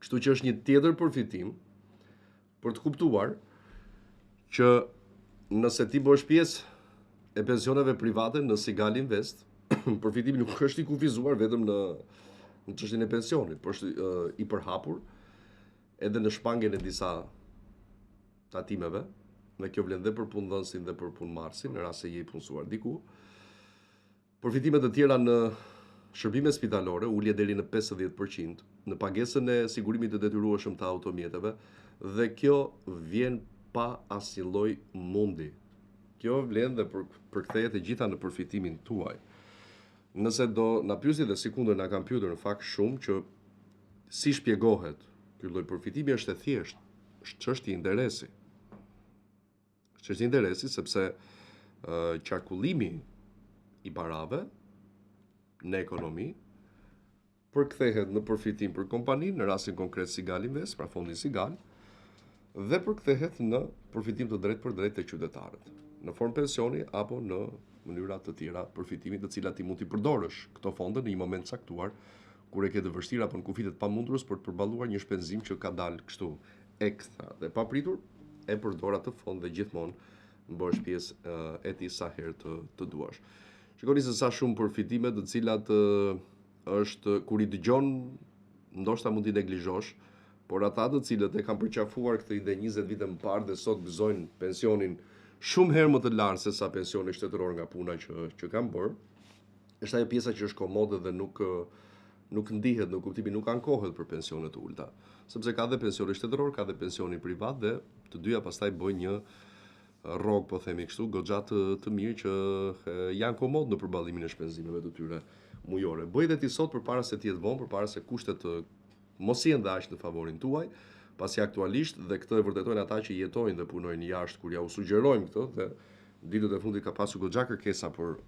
Kështu që është një tjetër përfitim për të kuptuar që nëse ti bëhesh pjesë e pensioneve private në Sigal Invest, përfitimi nuk është i kufizuar vetëm në në çështjen e pensionit, por është uh, i përhapur edhe në shmangien e disa tatimeve, dhe kjo vlen dhe për punëdhënësin dhe për punëmarrësin, në rast se je i punësuar diku. Përfitime të tjera në shërbime spitalore, ulje deri në 50%, në pagesën e sigurimit të detyrueshëm të automjeteve dhe kjo vjen pa asnjë lloj mundi. Kjo vlen dhe për, përkthehet e gjitha në përfitimin tuaj. Nëse do na pyesni dhe sikundër na kanë pyetur në fakt shumë që si shpjegohet ky lloj përfitimi është e thjeshtë, është çështje interesi. Çështje interesi sepse qarkullimi i parave në ekonomi përkthehet në përfitim për kompaninë, në rastin konkret Sigal Invest, pra fondin Sigal, dhe përkthehet në përfitim të drejtpërdrejtë te qytetarët, në formë pensioni apo në mënyra të tjera përfitimi të cilat ti mund t'i përdorësh këto fonde në një moment caktuar kur e ke të vështirë apo në kufijtë e të pamundurës për të përballuar një shpenzim që ka dalë kështu ekstra dhe papritur, e përdor atë fond dhe gjithmonë bëhesh pjesë e tij sa herë të, të duash. Shikoni se sa shumë përfitime të cilat është kur i dëgjon ndoshta mund t'i neglizhosh, por ata të cilët e kanë përqafuar këtë ide 20 vite më parë dhe sot gëzojnë pensionin shumë herë më të lartë se sa pensioni shtetëror nga puna që që kanë bërë, është ajo pjesa që është komode dhe nuk nuk ndihet në kuptimin nuk ankohet për pensione të ulëta, sepse ka dhe pensioni shtetëror, ka dhe pensioni privat dhe të dyja pastaj bëjnë një rrogë, po themi kështu, goxha të, të mirë që e, janë komod në përballimin e shpenzimeve të tyre mujore. Bëj dhe ti sot përpara se të jetë vonë, përpara se kushtet të mos jenë dhe aq në favorin tuaj, pasi aktualisht dhe këtë e vërtetojnë ata që jetojnë dhe punojnë jashtë kur jua sugjerojmë këtë dhe ditët e fundit ka pasur goxha kërkesa për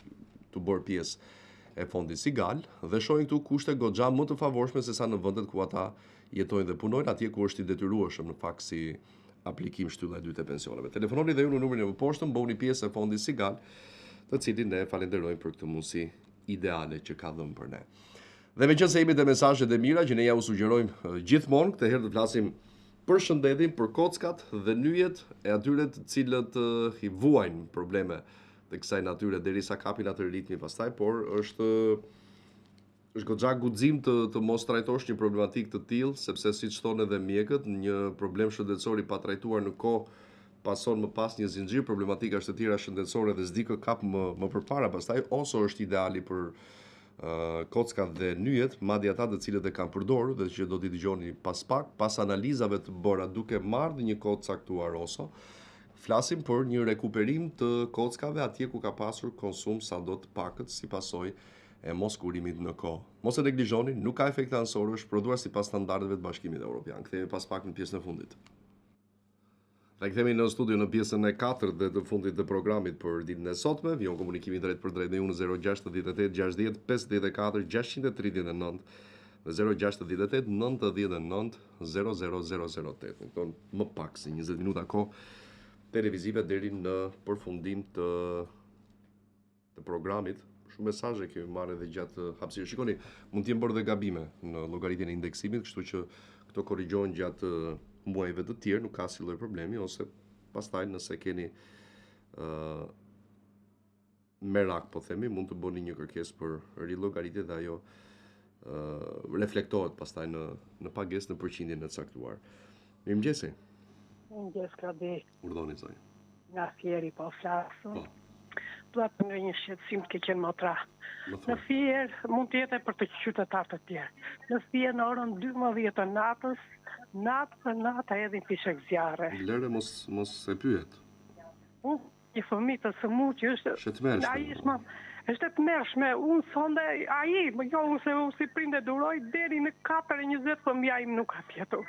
t'u bërë pjesë e fondit Sigal dhe shohin këtu kushte goxha më të favorshme sesa në vendet ku ata jetojnë dhe punojnë, atje ku është i detyrueshëm në fakt si aplikim shtylla e dytë e pensioneve. Telefononi dhe ju në numrin e mëposhtëm, bëhuni pjesë e fondit Sigal, të cilin ne falenderojmë për këtë mundësi ideale që ka dhënë për ne. Dhe meqenëse jemi te mesazhet e mira që ne jua sugjerojmë gjithmonë, këtë herë të flasim për shëndetin, për kockat dhe nyjet e atyre të cilët i vuajnë probleme të kësaj natyre derisa kapin atë ritmi pastaj, por është është goxha guxim të të mos trajtosh një problematikë të tillë, sepse siç thonë edhe mjekët, një problem shëndetësor i patrajtuar në kohë pason më pas një zinxhir problematikash të tjera shëndetësore dhe s'di kë kap më më përpara pastaj ose është ideali për uh, kockat dhe nyjet, madje ata të cilët e kanë përdorur dhe që do t'i dëgjoni pas pak, pas analizave të bëra duke marrë dhe një kohë të caktuar oso, flasim për një rekuperim të kockave atje ku ka pasur konsum sado të pakët si pasojë e moskurimit në kohë. Mos e neglizhoni, nuk ka efekte anësore, është prodhuar sipas standardeve të Bashkimit Evropian. Kthehemi pas pak në pjesën e fundit. Dhe kthehemi në studio në pjesën e katërt dhe të fundit të programit për ditën e sotme. Vijon komunikimi drejtpërdrejt me ju në 068 60 54 639 dhe 068 99 00008. Në këto më pak se 20 minuta kohë televizive deri në përfundim të të programit. Shumë mesazhe kemi marrë edhe gjatë hapësirës. Shikoni, mund të jenë bërë dhe gabime në llogaritjen e indeksimit, kështu që këto korrigjohen gjatë muajve të tjerë, nuk ka asnjë lloj problemi ose pastaj nëse keni ë uh, merak, po themi, mund të bëni një kërkesë për rillogaritje dhe ajo uh, reflektohet pastaj në në pagesë në përqindjen e caktuar. Mirëmëngjesi. Mirëmëngjes, Klodi. Urdhoni zonjë. Nga Fieri po flas. Po. Dua të ngre një shqetësim të keqen motra. Në Fier mund të jetë për të qytetarë të tjerë. Në Fier në orën 12 të natës, natë për natë hedhin fishekzjarre. Lëre mos mos e pyet. Unë një fëmijë të sëmurë që është Është e tmerrshme. Ai është më është e tmerrshme. Unë sonde ai, më jo unë se unë si prind e duroj deri në 4:20 fëmija im nuk ka fjetur.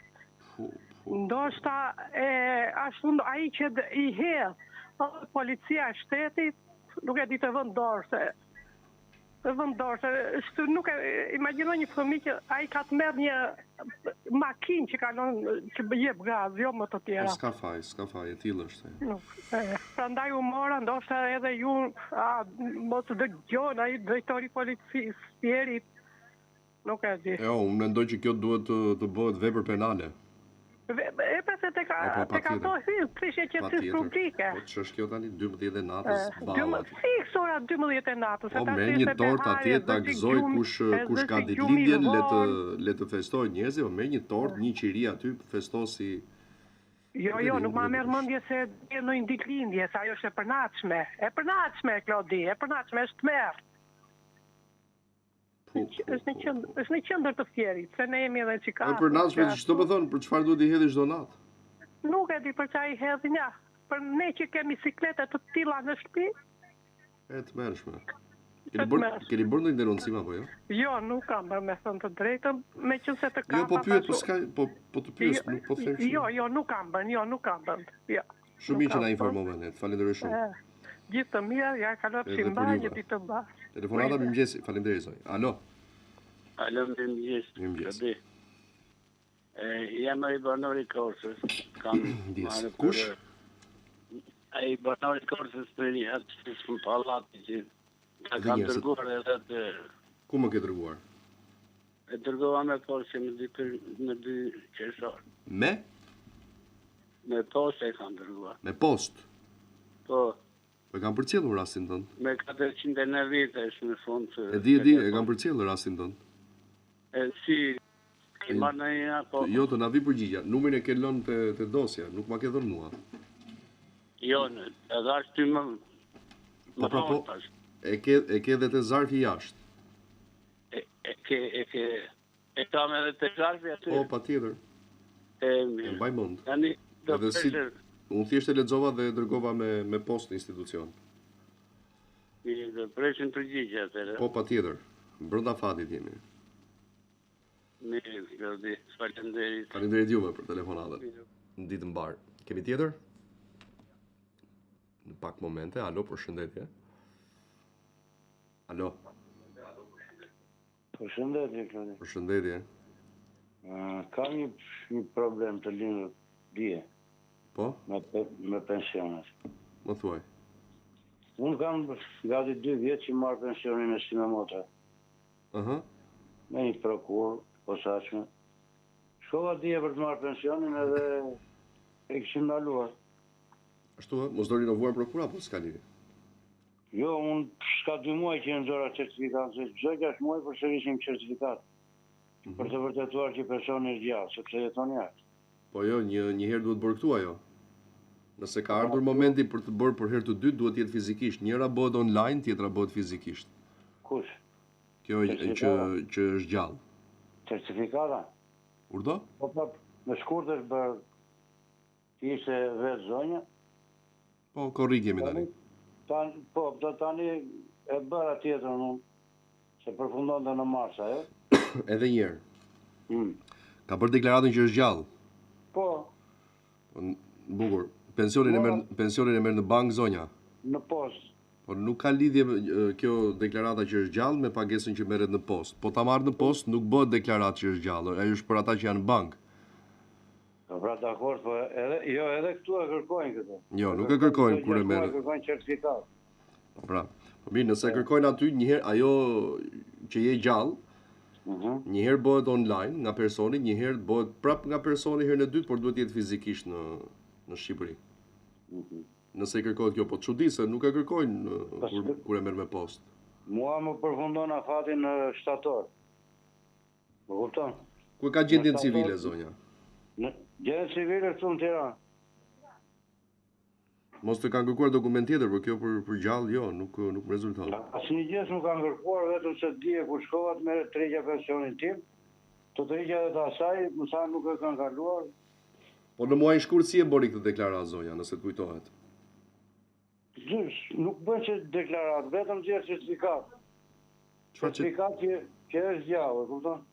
Ndoshta e ashtu ai që i hedh, thotë policia e shtetit, nuk e di të vënë dorë se. Të vëmë dorë, se është nuk e imagjino një fëmijë që ai ka të merr një makinë që kalon që jep gaz, jo më të tjera. Po s'ka faj, s'ka faj, e tillë është. Nuk. E, prandaj u mora, ndoshta edhe ju, a mos të dëgjon ai drejtori i policisë, Fierit, Nuk e di. Jo, unë mendoj që kjo duhet të, të bëhet vepër penale. E pra se tek po, po, tek ato hyn prishje qetësisë publike. Po ç'është kjo tani 12 e natës balla. Fiks ora 12 e natës, po merr një tortë atje ta gëzoj kush kush ka ditëlindjen, le të le të festojë njerëzit, po merr një tortë, një qiri aty, festo si Jo, jo, nuk ma merr mendja se e ndonjë ditëlindje, se ajo është e përnatshme. E përnatshme, Klodi, e përnatshme, është tmerr. Po, po, është në qendër, është në qendër të Fierit, se ne jemi edhe çika. E përnatshme, ç'do të thonë, për çfarë duhet t'i hedhin çdo natë? Nuk e di për çfarë i hedhin ja. Për ne që kemi siklete të tilla në shtëpi. E tmerrshme. Keni bërë keni bërë ndonjë denoncim apo jo? Jo, nuk kam bërë me thënë të drejtën, meqenëse të kam. Jo, po pyet, po s'ka, po po të pyes, jo, nuk po them. Jo, jo, nuk kam bërë, jo, nuk kam bërë. Jo. Shumë mirë që na informove ne. Të falenderoj shumë. Gjithë të mira, ja kalofshi mbarë, një ditë të mbarë. Telefonata mirëmëngjes, faleminderit zonjë. Alo. Alo, mirëmëngjes. Mirëmëngjes. E, jam ai banor i Korçës. Kam marrë Kush? Ai banor i Korçës për një atë në pallati që ta kam dërguar edhe atë. Ku më ke dërguar? E dërgova me postë më dy në dy qershor. Me? Me postë e kam dërguar. Me postë? Po. Po e kam përcjellur rastin tënd. Me 490 është në fund. E di, e di, e kam përcjellur rastin tënd. E si ke marrë ndonjë apo? Jo, të na vi përgjigja. Numrin e ke lënë te te dosja, nuk ma ke dhënë mua. Jo, e dhashë ty më Po pra po. E ke e ke dhe te zarfi jashtë. E, e ke e ke e kam edhe te zarfi aty. Po, patjetër. E mirë. E mbaj mend. Tani do të si, unë thjesht e lexova dhe e dërgova me me postë në institucion. Mirë, do presim përgjigje atëherë. Po, patjetër. Brenda afatit jemi. Mirë, Klodi, faleminderit. Faleminderit juve për telefonatën. Një ditë të mbarë. Kemi tjetër? Në pak momente, alo, përshëndetje. Alo. Përshëndetje, Klodi. Përshëndetje. Kam një, një problem të lindur dje. Po? Me, me pensionet. Më thuaj. Unë kam gati dy vjet që marr pensionin e sime motre. Uh -huh. Me një prokurë, posaçme. Shkova dje për të marrë pensionin edhe e kishin ndaluar. Ashtu, mos do rinovuar prokura, apo s'ka lidhje? Jo, unë s'ka dy muaj që e nxora certifikatën, se çdo 6 muaj përsërisim certifikatë. Mm -hmm. Për të vërtetuar që personi është gjallë, sepse jeton jashtë. Po jo, një një herë duhet bërë këtu ajo. Nëse ka ardhur momenti për të bërë për herë të dytë, duhet të jetë fizikisht. Njëra bëhet online, tjetra bëhet fizikisht. Kush? Kjo që që është gjallë. Certifikata? Urdhëro? Po po, në shkurt është bërë Ishte vetë zonja. Po, korrik jemi tani. Tan, po, do tani e bëra tjetrën unë, se përfundonte në mars ajo. Edhe një herë. Mm. Ka bërë deklaratën që është gjallë. Po. Po, bukur. Pensionin e merr pensionin e merr në bankë zonja. Në postë. Po nuk ka lidhje kjo deklarata që është gjallë me pagesën që merret në postë. Po ta marrë në postë nuk bëhet deklaratë që është gjallë, ajo është për ata që janë në bankë. Po pra dakord, po edhe jo edhe këtu e kërkojnë këtë. Jo, nuk e kërkojnë kur e merr. E kërkojnë certifikatë. Po pra. Po mirë, nëse e kërkojnë aty një herë ajo që je gjallë, uh mhm. -huh. një herë bëhet online nga personi, një herë bëhet prap nga personi herën e dytë, por duhet të jetë fizikisht në në Shqipëri. Uh mhm. -huh. Nëse i kërkohet kjo, po çudi se nuk e kërkojnë kur kur e merr me postë. Mua më përfundon afati në shtator. Më kupton? Ku e ka gjendjen civile zonja? Në gjendjen civile këtu në Tiranë. Mos të kanë kërkuar dokument tjetër, por kjo për për gjallë jo, nuk nuk më rezulton. Asnjë gjë s'më kanë kërkuar, vetëm se dje kur shkova të merr të tërhiqja pensionin tim, të tërhiqja edhe të asaj, më thanë nuk e kanë kaluar. Po në muajin shkurt si e bëri këtë deklaratë zonja, nëse të kujtohet? Zysh, nuk bën që deklaratë, vetëm nxjerr certifikatë. Çfarë certifikatë që që është gjallë, e kupton?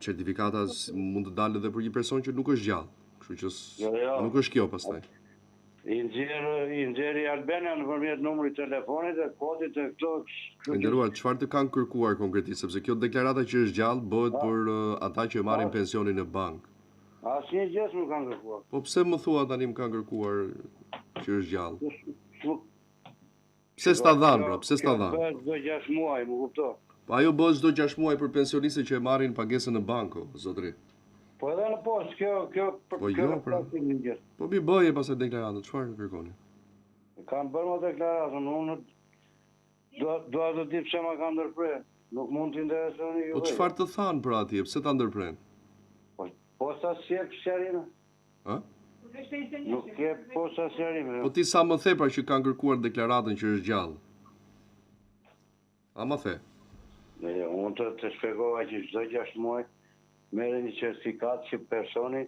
Certifikata mund të dalë edhe për një person që nuk është gjallë, kështu që jo, jo. nuk është kjo pastaj. I nxjerr i nxjerr e-Albania nëpërmjet numrit të telefonit dhe kodit të këto I nderuar, çfarë të kanë kërkuar konkretisht, sepse kjo deklarata që është gjallë bëhet për ata që marrin pensionin në bankë. Asnjë gjë s'më kanë kërkuar. Po pse më thua tani më kanë kërkuar që është gjallë? Pse s'ta dhanë pra, pse s'ta dhanë? Kjo bëhet çdo 6 muaj, më kupto. Po ajo bëhet çdo 6 muaj për pensionistët që e marrin pagesën në bankë, zotëri. Po edhe në postë, kjo kjo për po jo, pra. Po mi bëje pastaj deklaratën, çfarë kërkoni? Kam bërë më deklaratën, unë dua dua të di pse ma kanë ndërprerë. Nuk mund të interesoni ju. Po çfarë të thanë pra atje, pse ta ndërprenë? Po posta s'jep sqarime. Ë? Nuk jep posta sqarime. Po ti sa më the pra që kanë kërkuar deklaratën që është gjallë? A më the? Ne, jo, unë të, të shpjegova që çdo 6 muaj merret një certifikatë që personi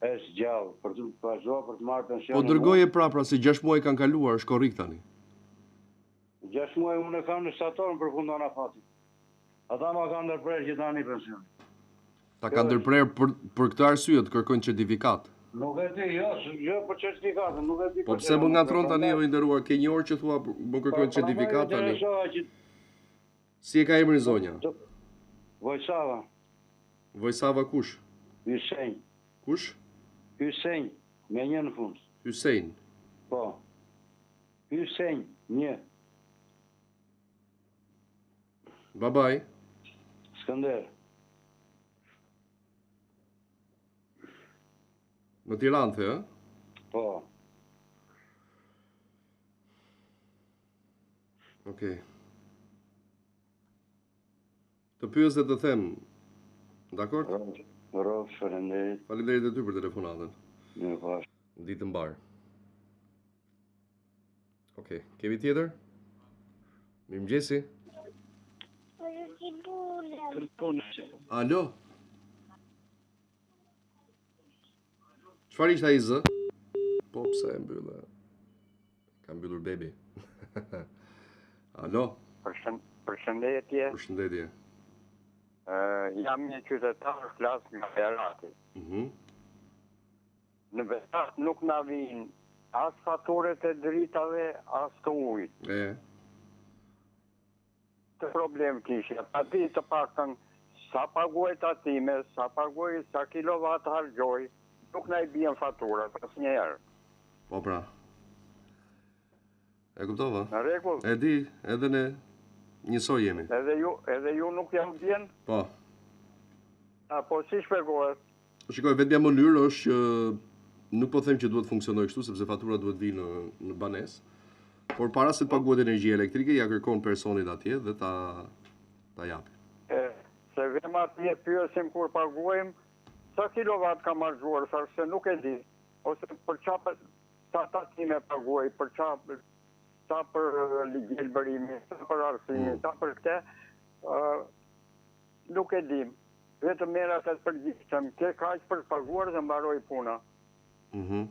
është gjallë për të vazhduar për të marrë pensionin. Po dërgoje pra pra se 6 muaj kanë kaluar, është korrik tani. 6 muaj unë e kam në shtator më përfundon afati. Ata ma kanë ndërprerë që tani pensionin. Ta kanë ndërprerë për për këtë arsye, të kërkojnë certifikatë. Nuk e di, jo, jo për certifikatën, nuk e di. Po pse më ngatërron tani o i nderuar, ke një orë që thua më kërkojnë certifikatë tani. Si e ka emrin zonja? Vojsava. Vojsava kush? Hysejn. Kush? Hysejn, me një në fund. Hysejn. Po. Hysejn, një. Babaj. Skënder. Në Tiranë, the, ë? Po. Okej. Të pyes dhe të them. Dakord? Rrofsh, faleminderit. Faleminderit edhe ty për telefonatën. Mirupafshim. Ditë të mbarë. Okej, kemi tjetër? Mirëmëngjesi. Alo. Çfarë ishte ai zë? Po pse e mbylle? Ka mbyllur bebi. Alo. Përshën, përshëndetje. Përshëndetje. Uh, jam një qytetar flas nga Berati. Mhm. Mm Në Berat nuk na vijnë as faturat e dritave, as të ujit. E. Këtë problem kisha, ta di të paktën sa paguaj tatime, sa paguaj, sa kilovat harxhoj, nuk na i bien faturat asnjëherë. Po pra. E kuptova. Në rregull. E di, edhe ne njësoj jemi. Edhe ju, edhe ju nuk ja u bien? Po. A po si shpjegohet? Shiko, e vetmja mënyrë është që nuk po them që duhet të funksionojë kështu sepse fatura duhet të vijë në në banesë. Por para se të paguhet energjia elektrike, ja kërkon personit atje dhe ta ta japi. E, se vem atje pyesim kur paguajmë, sa kilovat kam harxhuar, tha se nuk e di, ose për ça sa tatime paguaj, për ça sa për gjelbërimin, sa për arsimin, mm. sa për këtë, ë nuk e dim. Vetëm merr atë të përgjithshëm, ke kaq për të paguar dhe mbaroi puna. Mhm.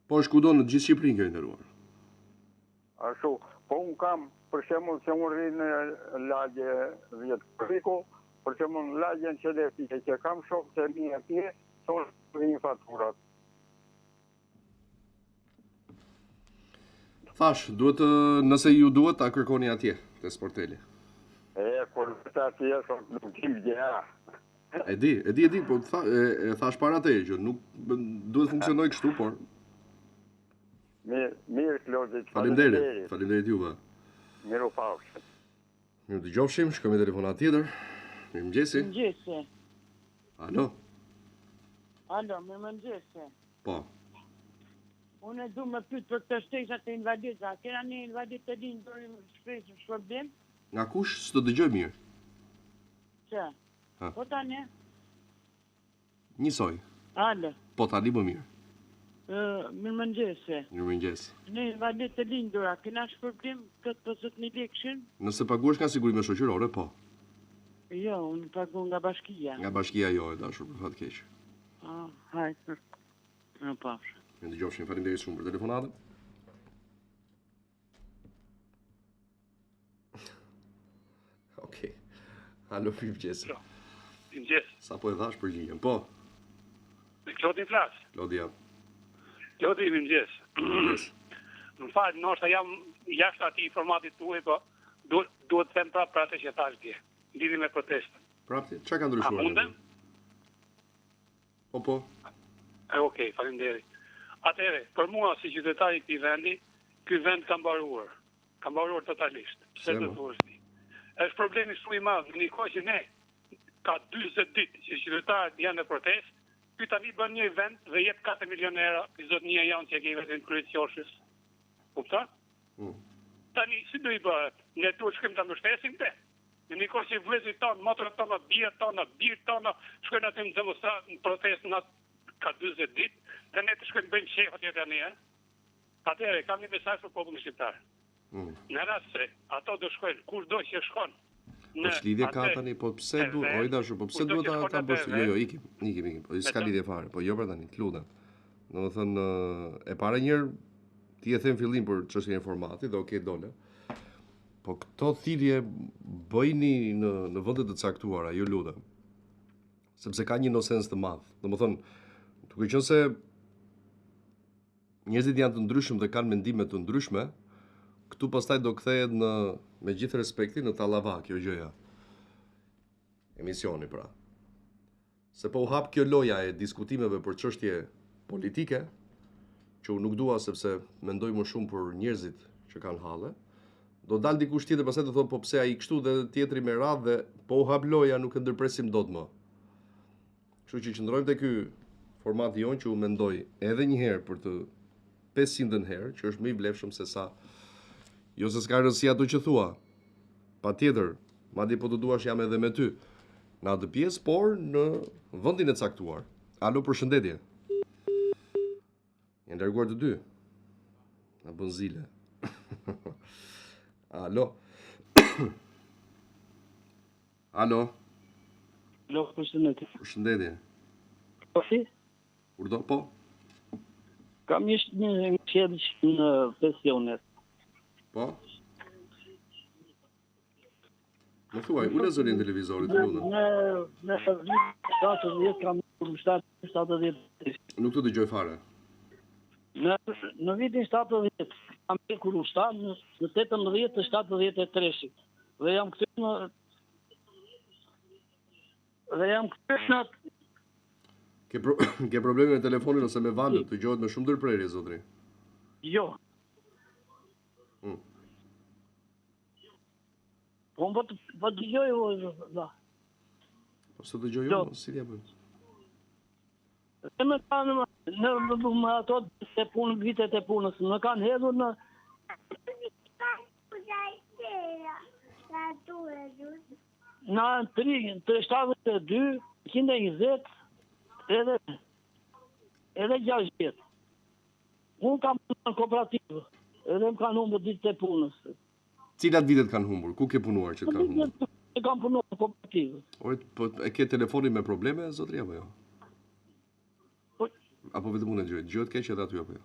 Po është kudo në gjithë Shqipërinë kjo i nderuar. Ashtu, po unë kam, për shembull se unë rri në lagje 10 korriku, për shembull në lagjen Çelefije që kam shokët e mi atje, thonë vijnë faturat. Thashë, duhet të, nëse ju duhet, ta kërkoni atje, te sporteli. E, kur të atje, sot nuk dim gjë. E di, e di, e di, po tha, e, e thashë para teje, që nuk duhet funksionojë kështu, por... Mirë, mirë, Klodi, faleminderit. Faleminderit juve. Mirupafshim. Mirudëgjofshim, shkojmë me telefonatë tjetër. Mirëmëngjesi. Mirëmëngjesi. Alo. Alo, mirëmëngjesi. Po. Unë e du me pytë për këto shtesat e invalidëve. A kena një invalid të lindur shpresë shpërblim? Nga kush? S'të dëgjoj mirë. Që? Ha. Po tani? Njësoj. Alo. Po tani më mirë. Mirëmëngjesi. Mirëmëngjes. Ne invalid të lindur, a kena shpërblim këtë 50.000 lekshin? Nëse paguhesh nga sigurime shoqërore, po. Jo, unë pagu nga bashkia. Nga bashkia jo, e dashur, për fat keq. Ah, hajt. Mirupafshim. Mirudëgjofshim, faleminderit shumë për telefonatën. Okej. Alo, mirëmëngjes. Mirëmëngjes. Sapo e dhashë përgjigjen. Po. Me Klodin flas. Klodi jam. Klodi, mirëmëngjes. Mirëmëngjes. Më fal, ndoshta jam jashtë atij formatit tuaj, po duhet duhet të them prapë për atë që thashë dje, në lidhje me protestën. Prapë ti, çka ka ndryshuar? A mundem? Po po. E okay, faleminderit. Atëherë, për mua si qytetar i këtij vendi, ky vend ka mbaruar. Ka mbaruar totalisht. Pse do thuash ti? Është problemi shumë i madh në një kohë që ne ka 40 ditë që qytetarët janë në protestë, ky tani bën një event dhe jep 4 milion euro i zotnia jonë që e ke vetëm krye të qoshës. Kupton? Mm. Tani si do i bëhet? Ne duhet shkojmë ta mbështesim këtë. Në një kohë që vëllezërit tanë, motrat tona, bijat tona, bijtë tona shkojnë aty në demonstratë, në protestë në ka 40 ditë dhe ne të shkojmë bëjmë qejf atje tani, ë? Atëherë kam një mesazh për popullin shqiptar. Mm. Në rast se ato do shkojnë, kushdo që shkon në Po ç'lidhje ka tani, po pse du, o i dashur, po pse duhet ta ta bësh? Jo, jo, ikim, ikim, ikim. Po s'ka lidhje fare, po jo pra tani, të lutem. Domethënë, e para një herë ti e the në fillim për çështjen e formatit, dhe okay dole. Po këto thirrje bëjini në në vende të caktuara, ju lutem. Sepse ka një nosens të madh. Domethënë, duke qenë se Njerëzit janë të ndryshëm dhe kanë mendime të ndryshme, këtu pastaj do kthehet në me gjithë respektin në tallava kjo gjëja. Emisioni pra. Se po u hap kjo loja e diskutimeve për çështje politike, që unë nuk dua sepse mendoj më shumë për njerëzit që kanë halle, do dalë dikush tjetër pastaj do thotë po pse ai kështu dhe tjetri me radhë dhe po u hap loja nuk e ndërpresim dot më. Kështu që qëndrojmë te ky formati jonë që unë mendoj edhe një herë për të 500-ën herë, që është më i vlefshëm se sa jo se s'ka rëndësi ato që thua. Patjetër, madje po të duash jam edhe me ty në atë pjesë, por në vendin e caktuar. Alo, përshëndetje. Janë larguar të dy. Na bën zile. Alo. Alo. Alo, përshëndetje. Përshëndetje. Po si? Urdhëro, po. Kam një një një në pensionet. Po. Më thuaj, ule zërin televizorit, të lutem. Në në 70 kam 70. Nuk të dëgjoj fare. Në në vitin 70 kam ikur usta në, në 18 të 73-shit. Dhe jam kthyer në Dhe jam kthyer në Ke pro, ke probleme me telefonin ose me valët, dëgjohet me shumë ndërprerje zotri. Jo. Mm. Po unë po të po dëgjoj o vëlla. Po s'të dëgjoj jo, si t'ia bëj? Dhe më kanë në në në në ato të punë vitet e punës, më kanë hedhur në Në 3, 72, 120, edhe edhe 60. Unë kam punuar në kooperativë, edhe më kanë humbur ditët e punës. Cilat vitet kanë humbur? Ku ke punuar që të kanë humbur? E kam punuar në kooperativë. Ore, po e ke telefonin me probleme zotri apo jo? Po apo vetëm unë e dëgjoj? Dëgjohet keq edhe aty apo jo?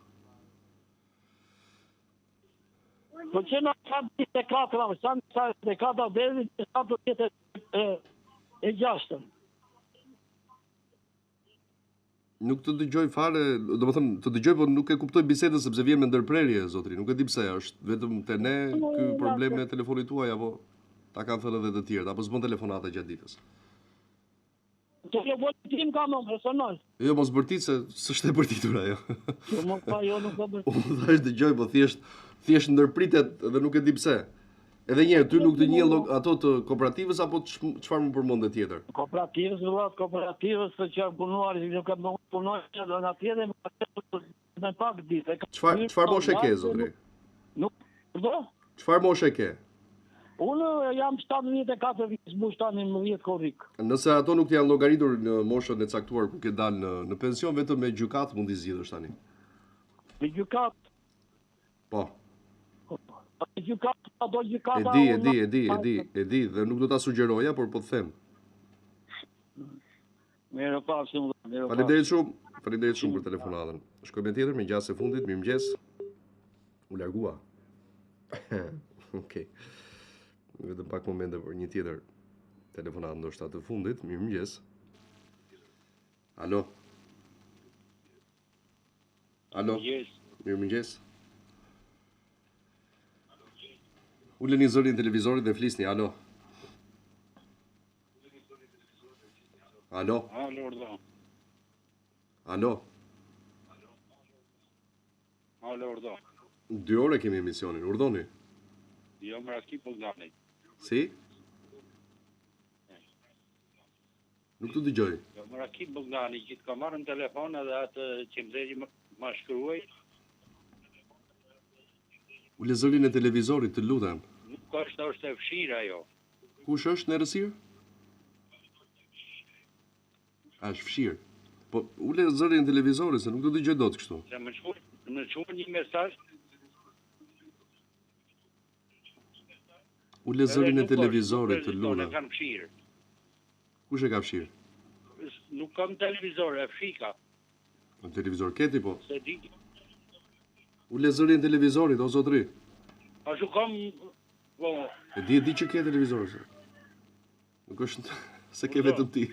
Po që në 74, 74 deri në 76. Nuk të dëgjoj fare, domethënë të dëgjoj po nuk e kuptoj bisedën sepse vjen me ndërprerje zotri, nuk e di pse është vetëm te ne ky problem me telefonin tuaj apo ta kanë thënë edhe të tjerët apo s'bën telefonata gjatë ditës. Telefonin tim kam unë personal. Jo, mos bërtit se s'është e bërtitur ajo. Jo, mos pa, jo, nuk e bërtit. Unë thashë dëgjoj, po thjesht thjesht ndërpritet dhe nuk e di pse. Edhe një herë, ty nuk të njihen ato të kooperativës apo çfarë më përmende tjetër? Kooperativës, vëlla, kooperativës që jam punuar, që kam punuar në atje dhe me pak ditë. Çfarë çfarë moshe ke zotri? Nuk, do? Çfarë moshe ke? Unë jam 74 vjeç, mbush tani më 10 korrik. Nëse ato nuk të janë llogaritur në moshën e caktuar kur ke dalë në në pension, vetëm me gjykatë mund t'i zgjidhësh tani. Me gjykatë? Po. Me gjykatë, pa do gjykata. E di, e di, e di, e di, e di dhe nuk do ta sugjeroja, por po të them. Mirupafshim, mirupafshim. Faleminderit shumë. Faleminderit shumë për telefonatën. Shkojmë me tjetër me gjasë e fundit. Mirëmëngjes. U largua. Okej. Vetëm pak momente për një tjetër telefonatë ndoshta të fundit. Mirëmëngjes. Alo. Alo. Mirëmëngjes. Uleni zërin televizorit dhe flisni. Alo. Alo. Alo, urdhëro. Alo. Alo, urdhëro. Dy orë kemi emisionin, urdhëroni. Jo, më Rakip Bogdani. Si? Nuk të dëgjoj. Jo, më Rakip Bogdani, që të kam marrë në telefon edhe atë që më dheti ma shkruaj. Ule zërin e televizorit, të lutem. Nuk është, është e fshirë ajo. Kush është në errësirë? A është fshirë? Po ule zërin e televizorit se nuk të dëgjoj dot kështu. Se më çuan, më çuan një mesazh. Ule zërin e televizorit të lutem. E kanë fshirë. Kush e ka fshirë? Nuk kam televizor, e fshika. Në televizor ke ti po? S'e di. Ule zërin e televizorit, o zotri. Ashtu kam Po. E di, e di që ke televizor. Se. Nuk është se ke vetëm ti.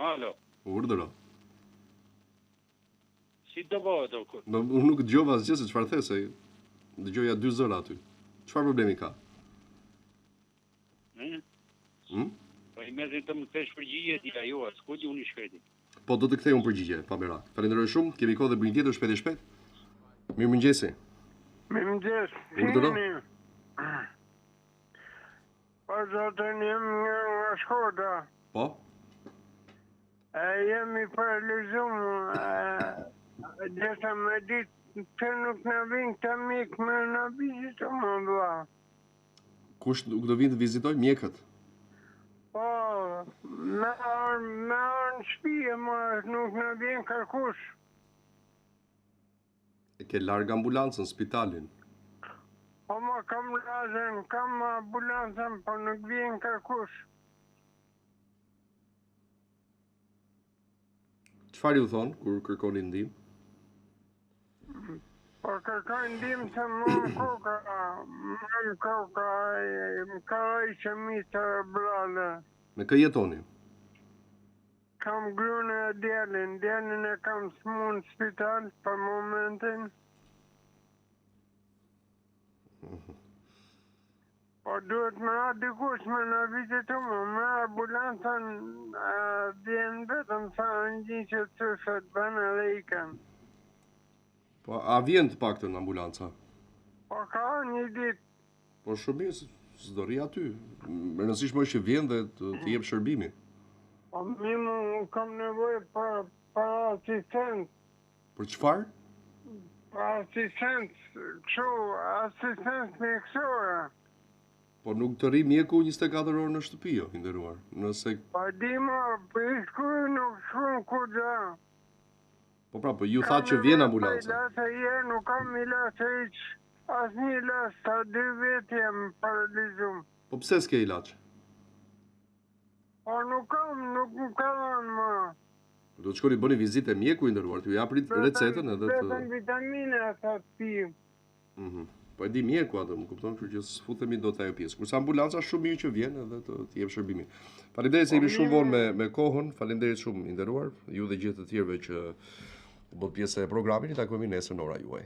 Alo. Urdhëro. Si do bëhet o kur? No, unë nuk dëgjova asgjë se çfarë the se dëgjoja dy zëra aty. Çfarë problemi ka? Hm? Hm? Po i merr të më kthesh përgjigje ti ajo, as ku di unë i shkreti. Po do të kthej unë përgjigje, pa merak. Falenderoj shumë, kemi kohë dhe për një tjetër shpejt e shpejt. Mirëmëngjesi. Mirëmëngjes. Urdhëro. Po zotën jam nga nga Shkodra. Po? E jemi paralizum, e, desha me ditë pse nuk na vinë këta mjekë me na vizitu më vlla. Kush nuk do vinë të vizitojë mjekët? Po, me ardh, me ardh në shpi e më nuk na vjen kërkush. E ke larg ambulancën, spitalin. Po ma kam lazën, kam ambulancën, po nuk vjen kërkush. Çfarë ju thonë kur kërkoni ndihmë? Po kërkoj ndihmë se më më koka, më më koka, më ka ra ishemi cerebrale. Me kë jetoni? Kam gruan e djalin, djalin e kam sëmurë në spital për momentin. Po duhet me ardh dikush me na vizitu më, me ambulancën vjen vetëm sa në një që të të bën edhe ikën. Po a vjen të paktën ambulanca? Po ka një ditë. Po shumë mirë, s'do rri aty. E rëndësishme është që vjen dhe të, të jep shërbimin. Po mirë, unë kam nevojë për, për asistencë. Për çfarë? Për asistencë, kështu, asistencë mjekësore. Po nuk të rri mjeku 24 orë në shtëpi, jo, i nderuar. Nëse Po di më, po i shkuj nuk shkon kurgja. Po pra, po ju thatë që vjen ambulanca. Kam ilaçe, je, nuk kam ilaçe hiç. Asnjë ilaç, sa dy vjet jam paralizum. Po pse s'ke ilaç? Po nuk kam, nuk më ka dhënë më. Do të shkoni bëni vizitë te mjeku i nderuar, t'ju japë recetën edhe të Vetëm vitamina sa të pi. Mhm. Po e di mjeku atë, më kupton, kështu që s'futemi dot te ajo pjesë. Kurse ambulanca shumë mirë që vjen edhe të, të jep shërbimin. Faleminderit se po jemi shumë vonë me me kohën. Faleminderit shumë i nderuar, ju dhe gjithë të tjerëve që u bëtë pjesë e programit, takohemi nesër në ora juaj.